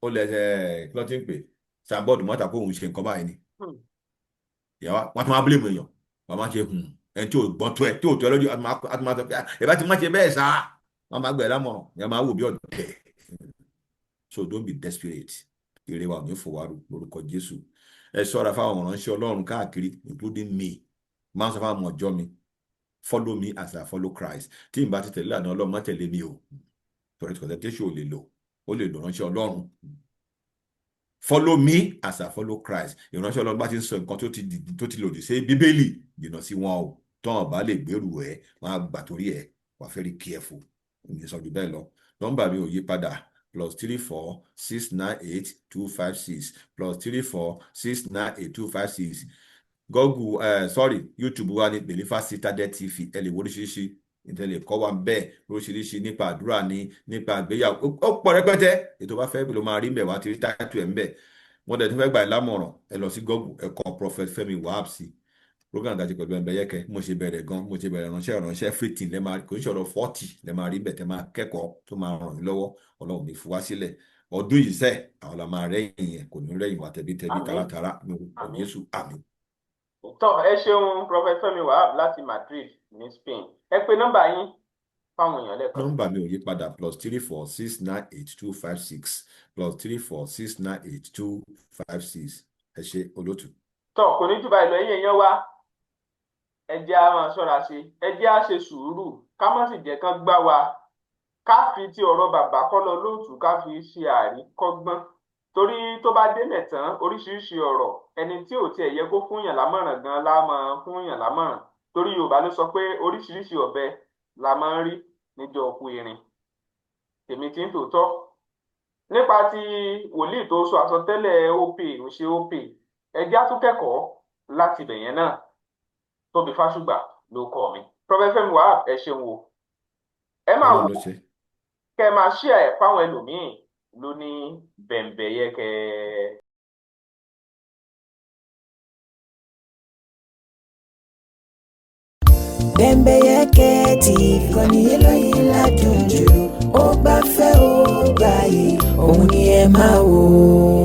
ó lẹ ẹ, kí ló ti ń pè, signboard mọ́ta kó òun ṣe nǹkan báyìí ni. Ìyàwó wọn tún máa blame èèyàn, wọn máa ṣe ẹni tí ò gbọ́n tó ẹ, tí ò tó ẹ lójú, a tún máa sọ pé ẹ bá ti má ṣe bẹ́ẹ̀ sá, wọn máa gbẹ lámọ̀ràn, ìyá máa wò bí ọ̀dẹ̀. So don't be desperate. Ire wa ò ní fòwárù lórúkọ Jésù. Ẹ ṣọ́ra fáwọn ìránṣẹ́ Ọlọ́run káàkiri, including me. Máa ń sọ fáwọn ọjọ́ mi, follow me as I follow Christ. Tí n bá ti tẹ̀lé àná Ọlọ́run, má tẹ̀lé mi o, torí kò tẹ́tẹ́ ò lè lò, ó lè lò ránṣẹ́ Ọlọ́run. Follow me as I follow Christ. Ìránṣẹ́ Ọlọ́run bá ti ń sọ nǹkan tó ti lòdì sí Bíbélì, jìnnà sí wọn o. Tọ́wọ́n bá lè gbèrú ẹ, wọ́n á gbà torí ẹ. Wà very careful. Ní sọ jù bẹ́ẹ̀ lọ. Nọ́mbà mi ò yí padà: +34 698 256, +34 698 256. Google, sorry, YouTube wa ní Believer Citadel TV. Ẹ lè wo oríṣiríṣi ìtẹ̀lé kọ́ wa bẹ́ẹ̀ oríṣiríṣi, nípa àdúrà ní, nípa àgbéyàwó, ó pọ̀ rẹpẹtẹ. Ètò bá fẹ́ ló máa rí mbẹ̀ wá ti rí táìtù ẹ̀ mbẹ̀. Wọ́n dẹ̀ tún fẹ́ gbà ẹ́ lámọ̀ràn, ẹ lọ sí Google, ẹ kọ Prophet Fẹ́mi Wahab sí program àti pẹ̀lú Ẹ̀mbẹ̀yẹ́kẹ́. Mo ṣe bẹ̀rẹ̀ gan, mo ṣe bẹ̀rẹ̀ ránṣẹ́ everything lẹ́ máa kò ń ṣọ̀rọ̀ 40 lẹ́ máa rí bẹ̀ tẹ́ máa kẹ́kọ̀ọ́ tó máa ràn yín lọ́wọ́. Ọlọ́run ní fi wá sílẹ̀ ọdún yìí sẹ́, àwọn la máa rẹ́yìn yẹn, kò ní rẹ́yìn wa tẹ̀bí tẹ̀bí taratara ní orúkọ Jésù, àmín. Tọ́, ẹ ṣeun, Prophet Fẹ́mi Wahab láti Madrid ní Spain. Ẹ pè nọ́mbà yín fáwọn èèyàn lẹ́ẹ̀kan. Nọ́mbà mi ò yí padà: +34 698 256, +34 698 256. Ẹ ṣe, olótù. Tọ́, kò ní jù báyìí lọ. Ẹ̀yin èèyàn wa, ẹ jẹ́ á máa ṣọ́ra ṣe, ẹ jẹ́ á ṣe sùúrù, ká má sì jẹ́ kán gbá wa. Ká fi ti ọ̀rọ̀ bàbá Kọ́lá Olóòtú, ká fi ṣe àríkọ́gbọ́n, torí tó bá délẹ̀ tán, oríṣiríṣi ọ̀rọ̀, ẹni tí ò tiẹ̀ yẹ kó fúnyàn lámọ̀ràn gan la máa fúnyàn lámọ̀ràn, torí Yorùbá ló sọ pé oríṣiríṣi ọ̀bẹ la máa ń rí níjọ́ òkú irin. Tèmi tí ń tòótọ́ nípa ti wòlíì tó sọ àsọtẹ́lẹ̀ Opay ò ṣe Opay, ẹ jẹ́ á tún kẹ́kọ̀ọ́ láti ibẹ̀ yẹn náà. Tóbi Fásùgbà ló kọ mi. Prophet Fẹ́mi Wahab, ẹ ṣeun o. Ẹ máa wò, Ọlọ́run ló ṣe. kẹ́ ẹ máa share ẹ̀ fáwọn ẹlòmíín ló ní bẹ̀m̀bẹ̀yẹkẹ. Bembeyeke TV, ìkànnì eléyìí ládùn jù, ó gbafẹ́, ó gbààyè, òun ni ẹ máa wò.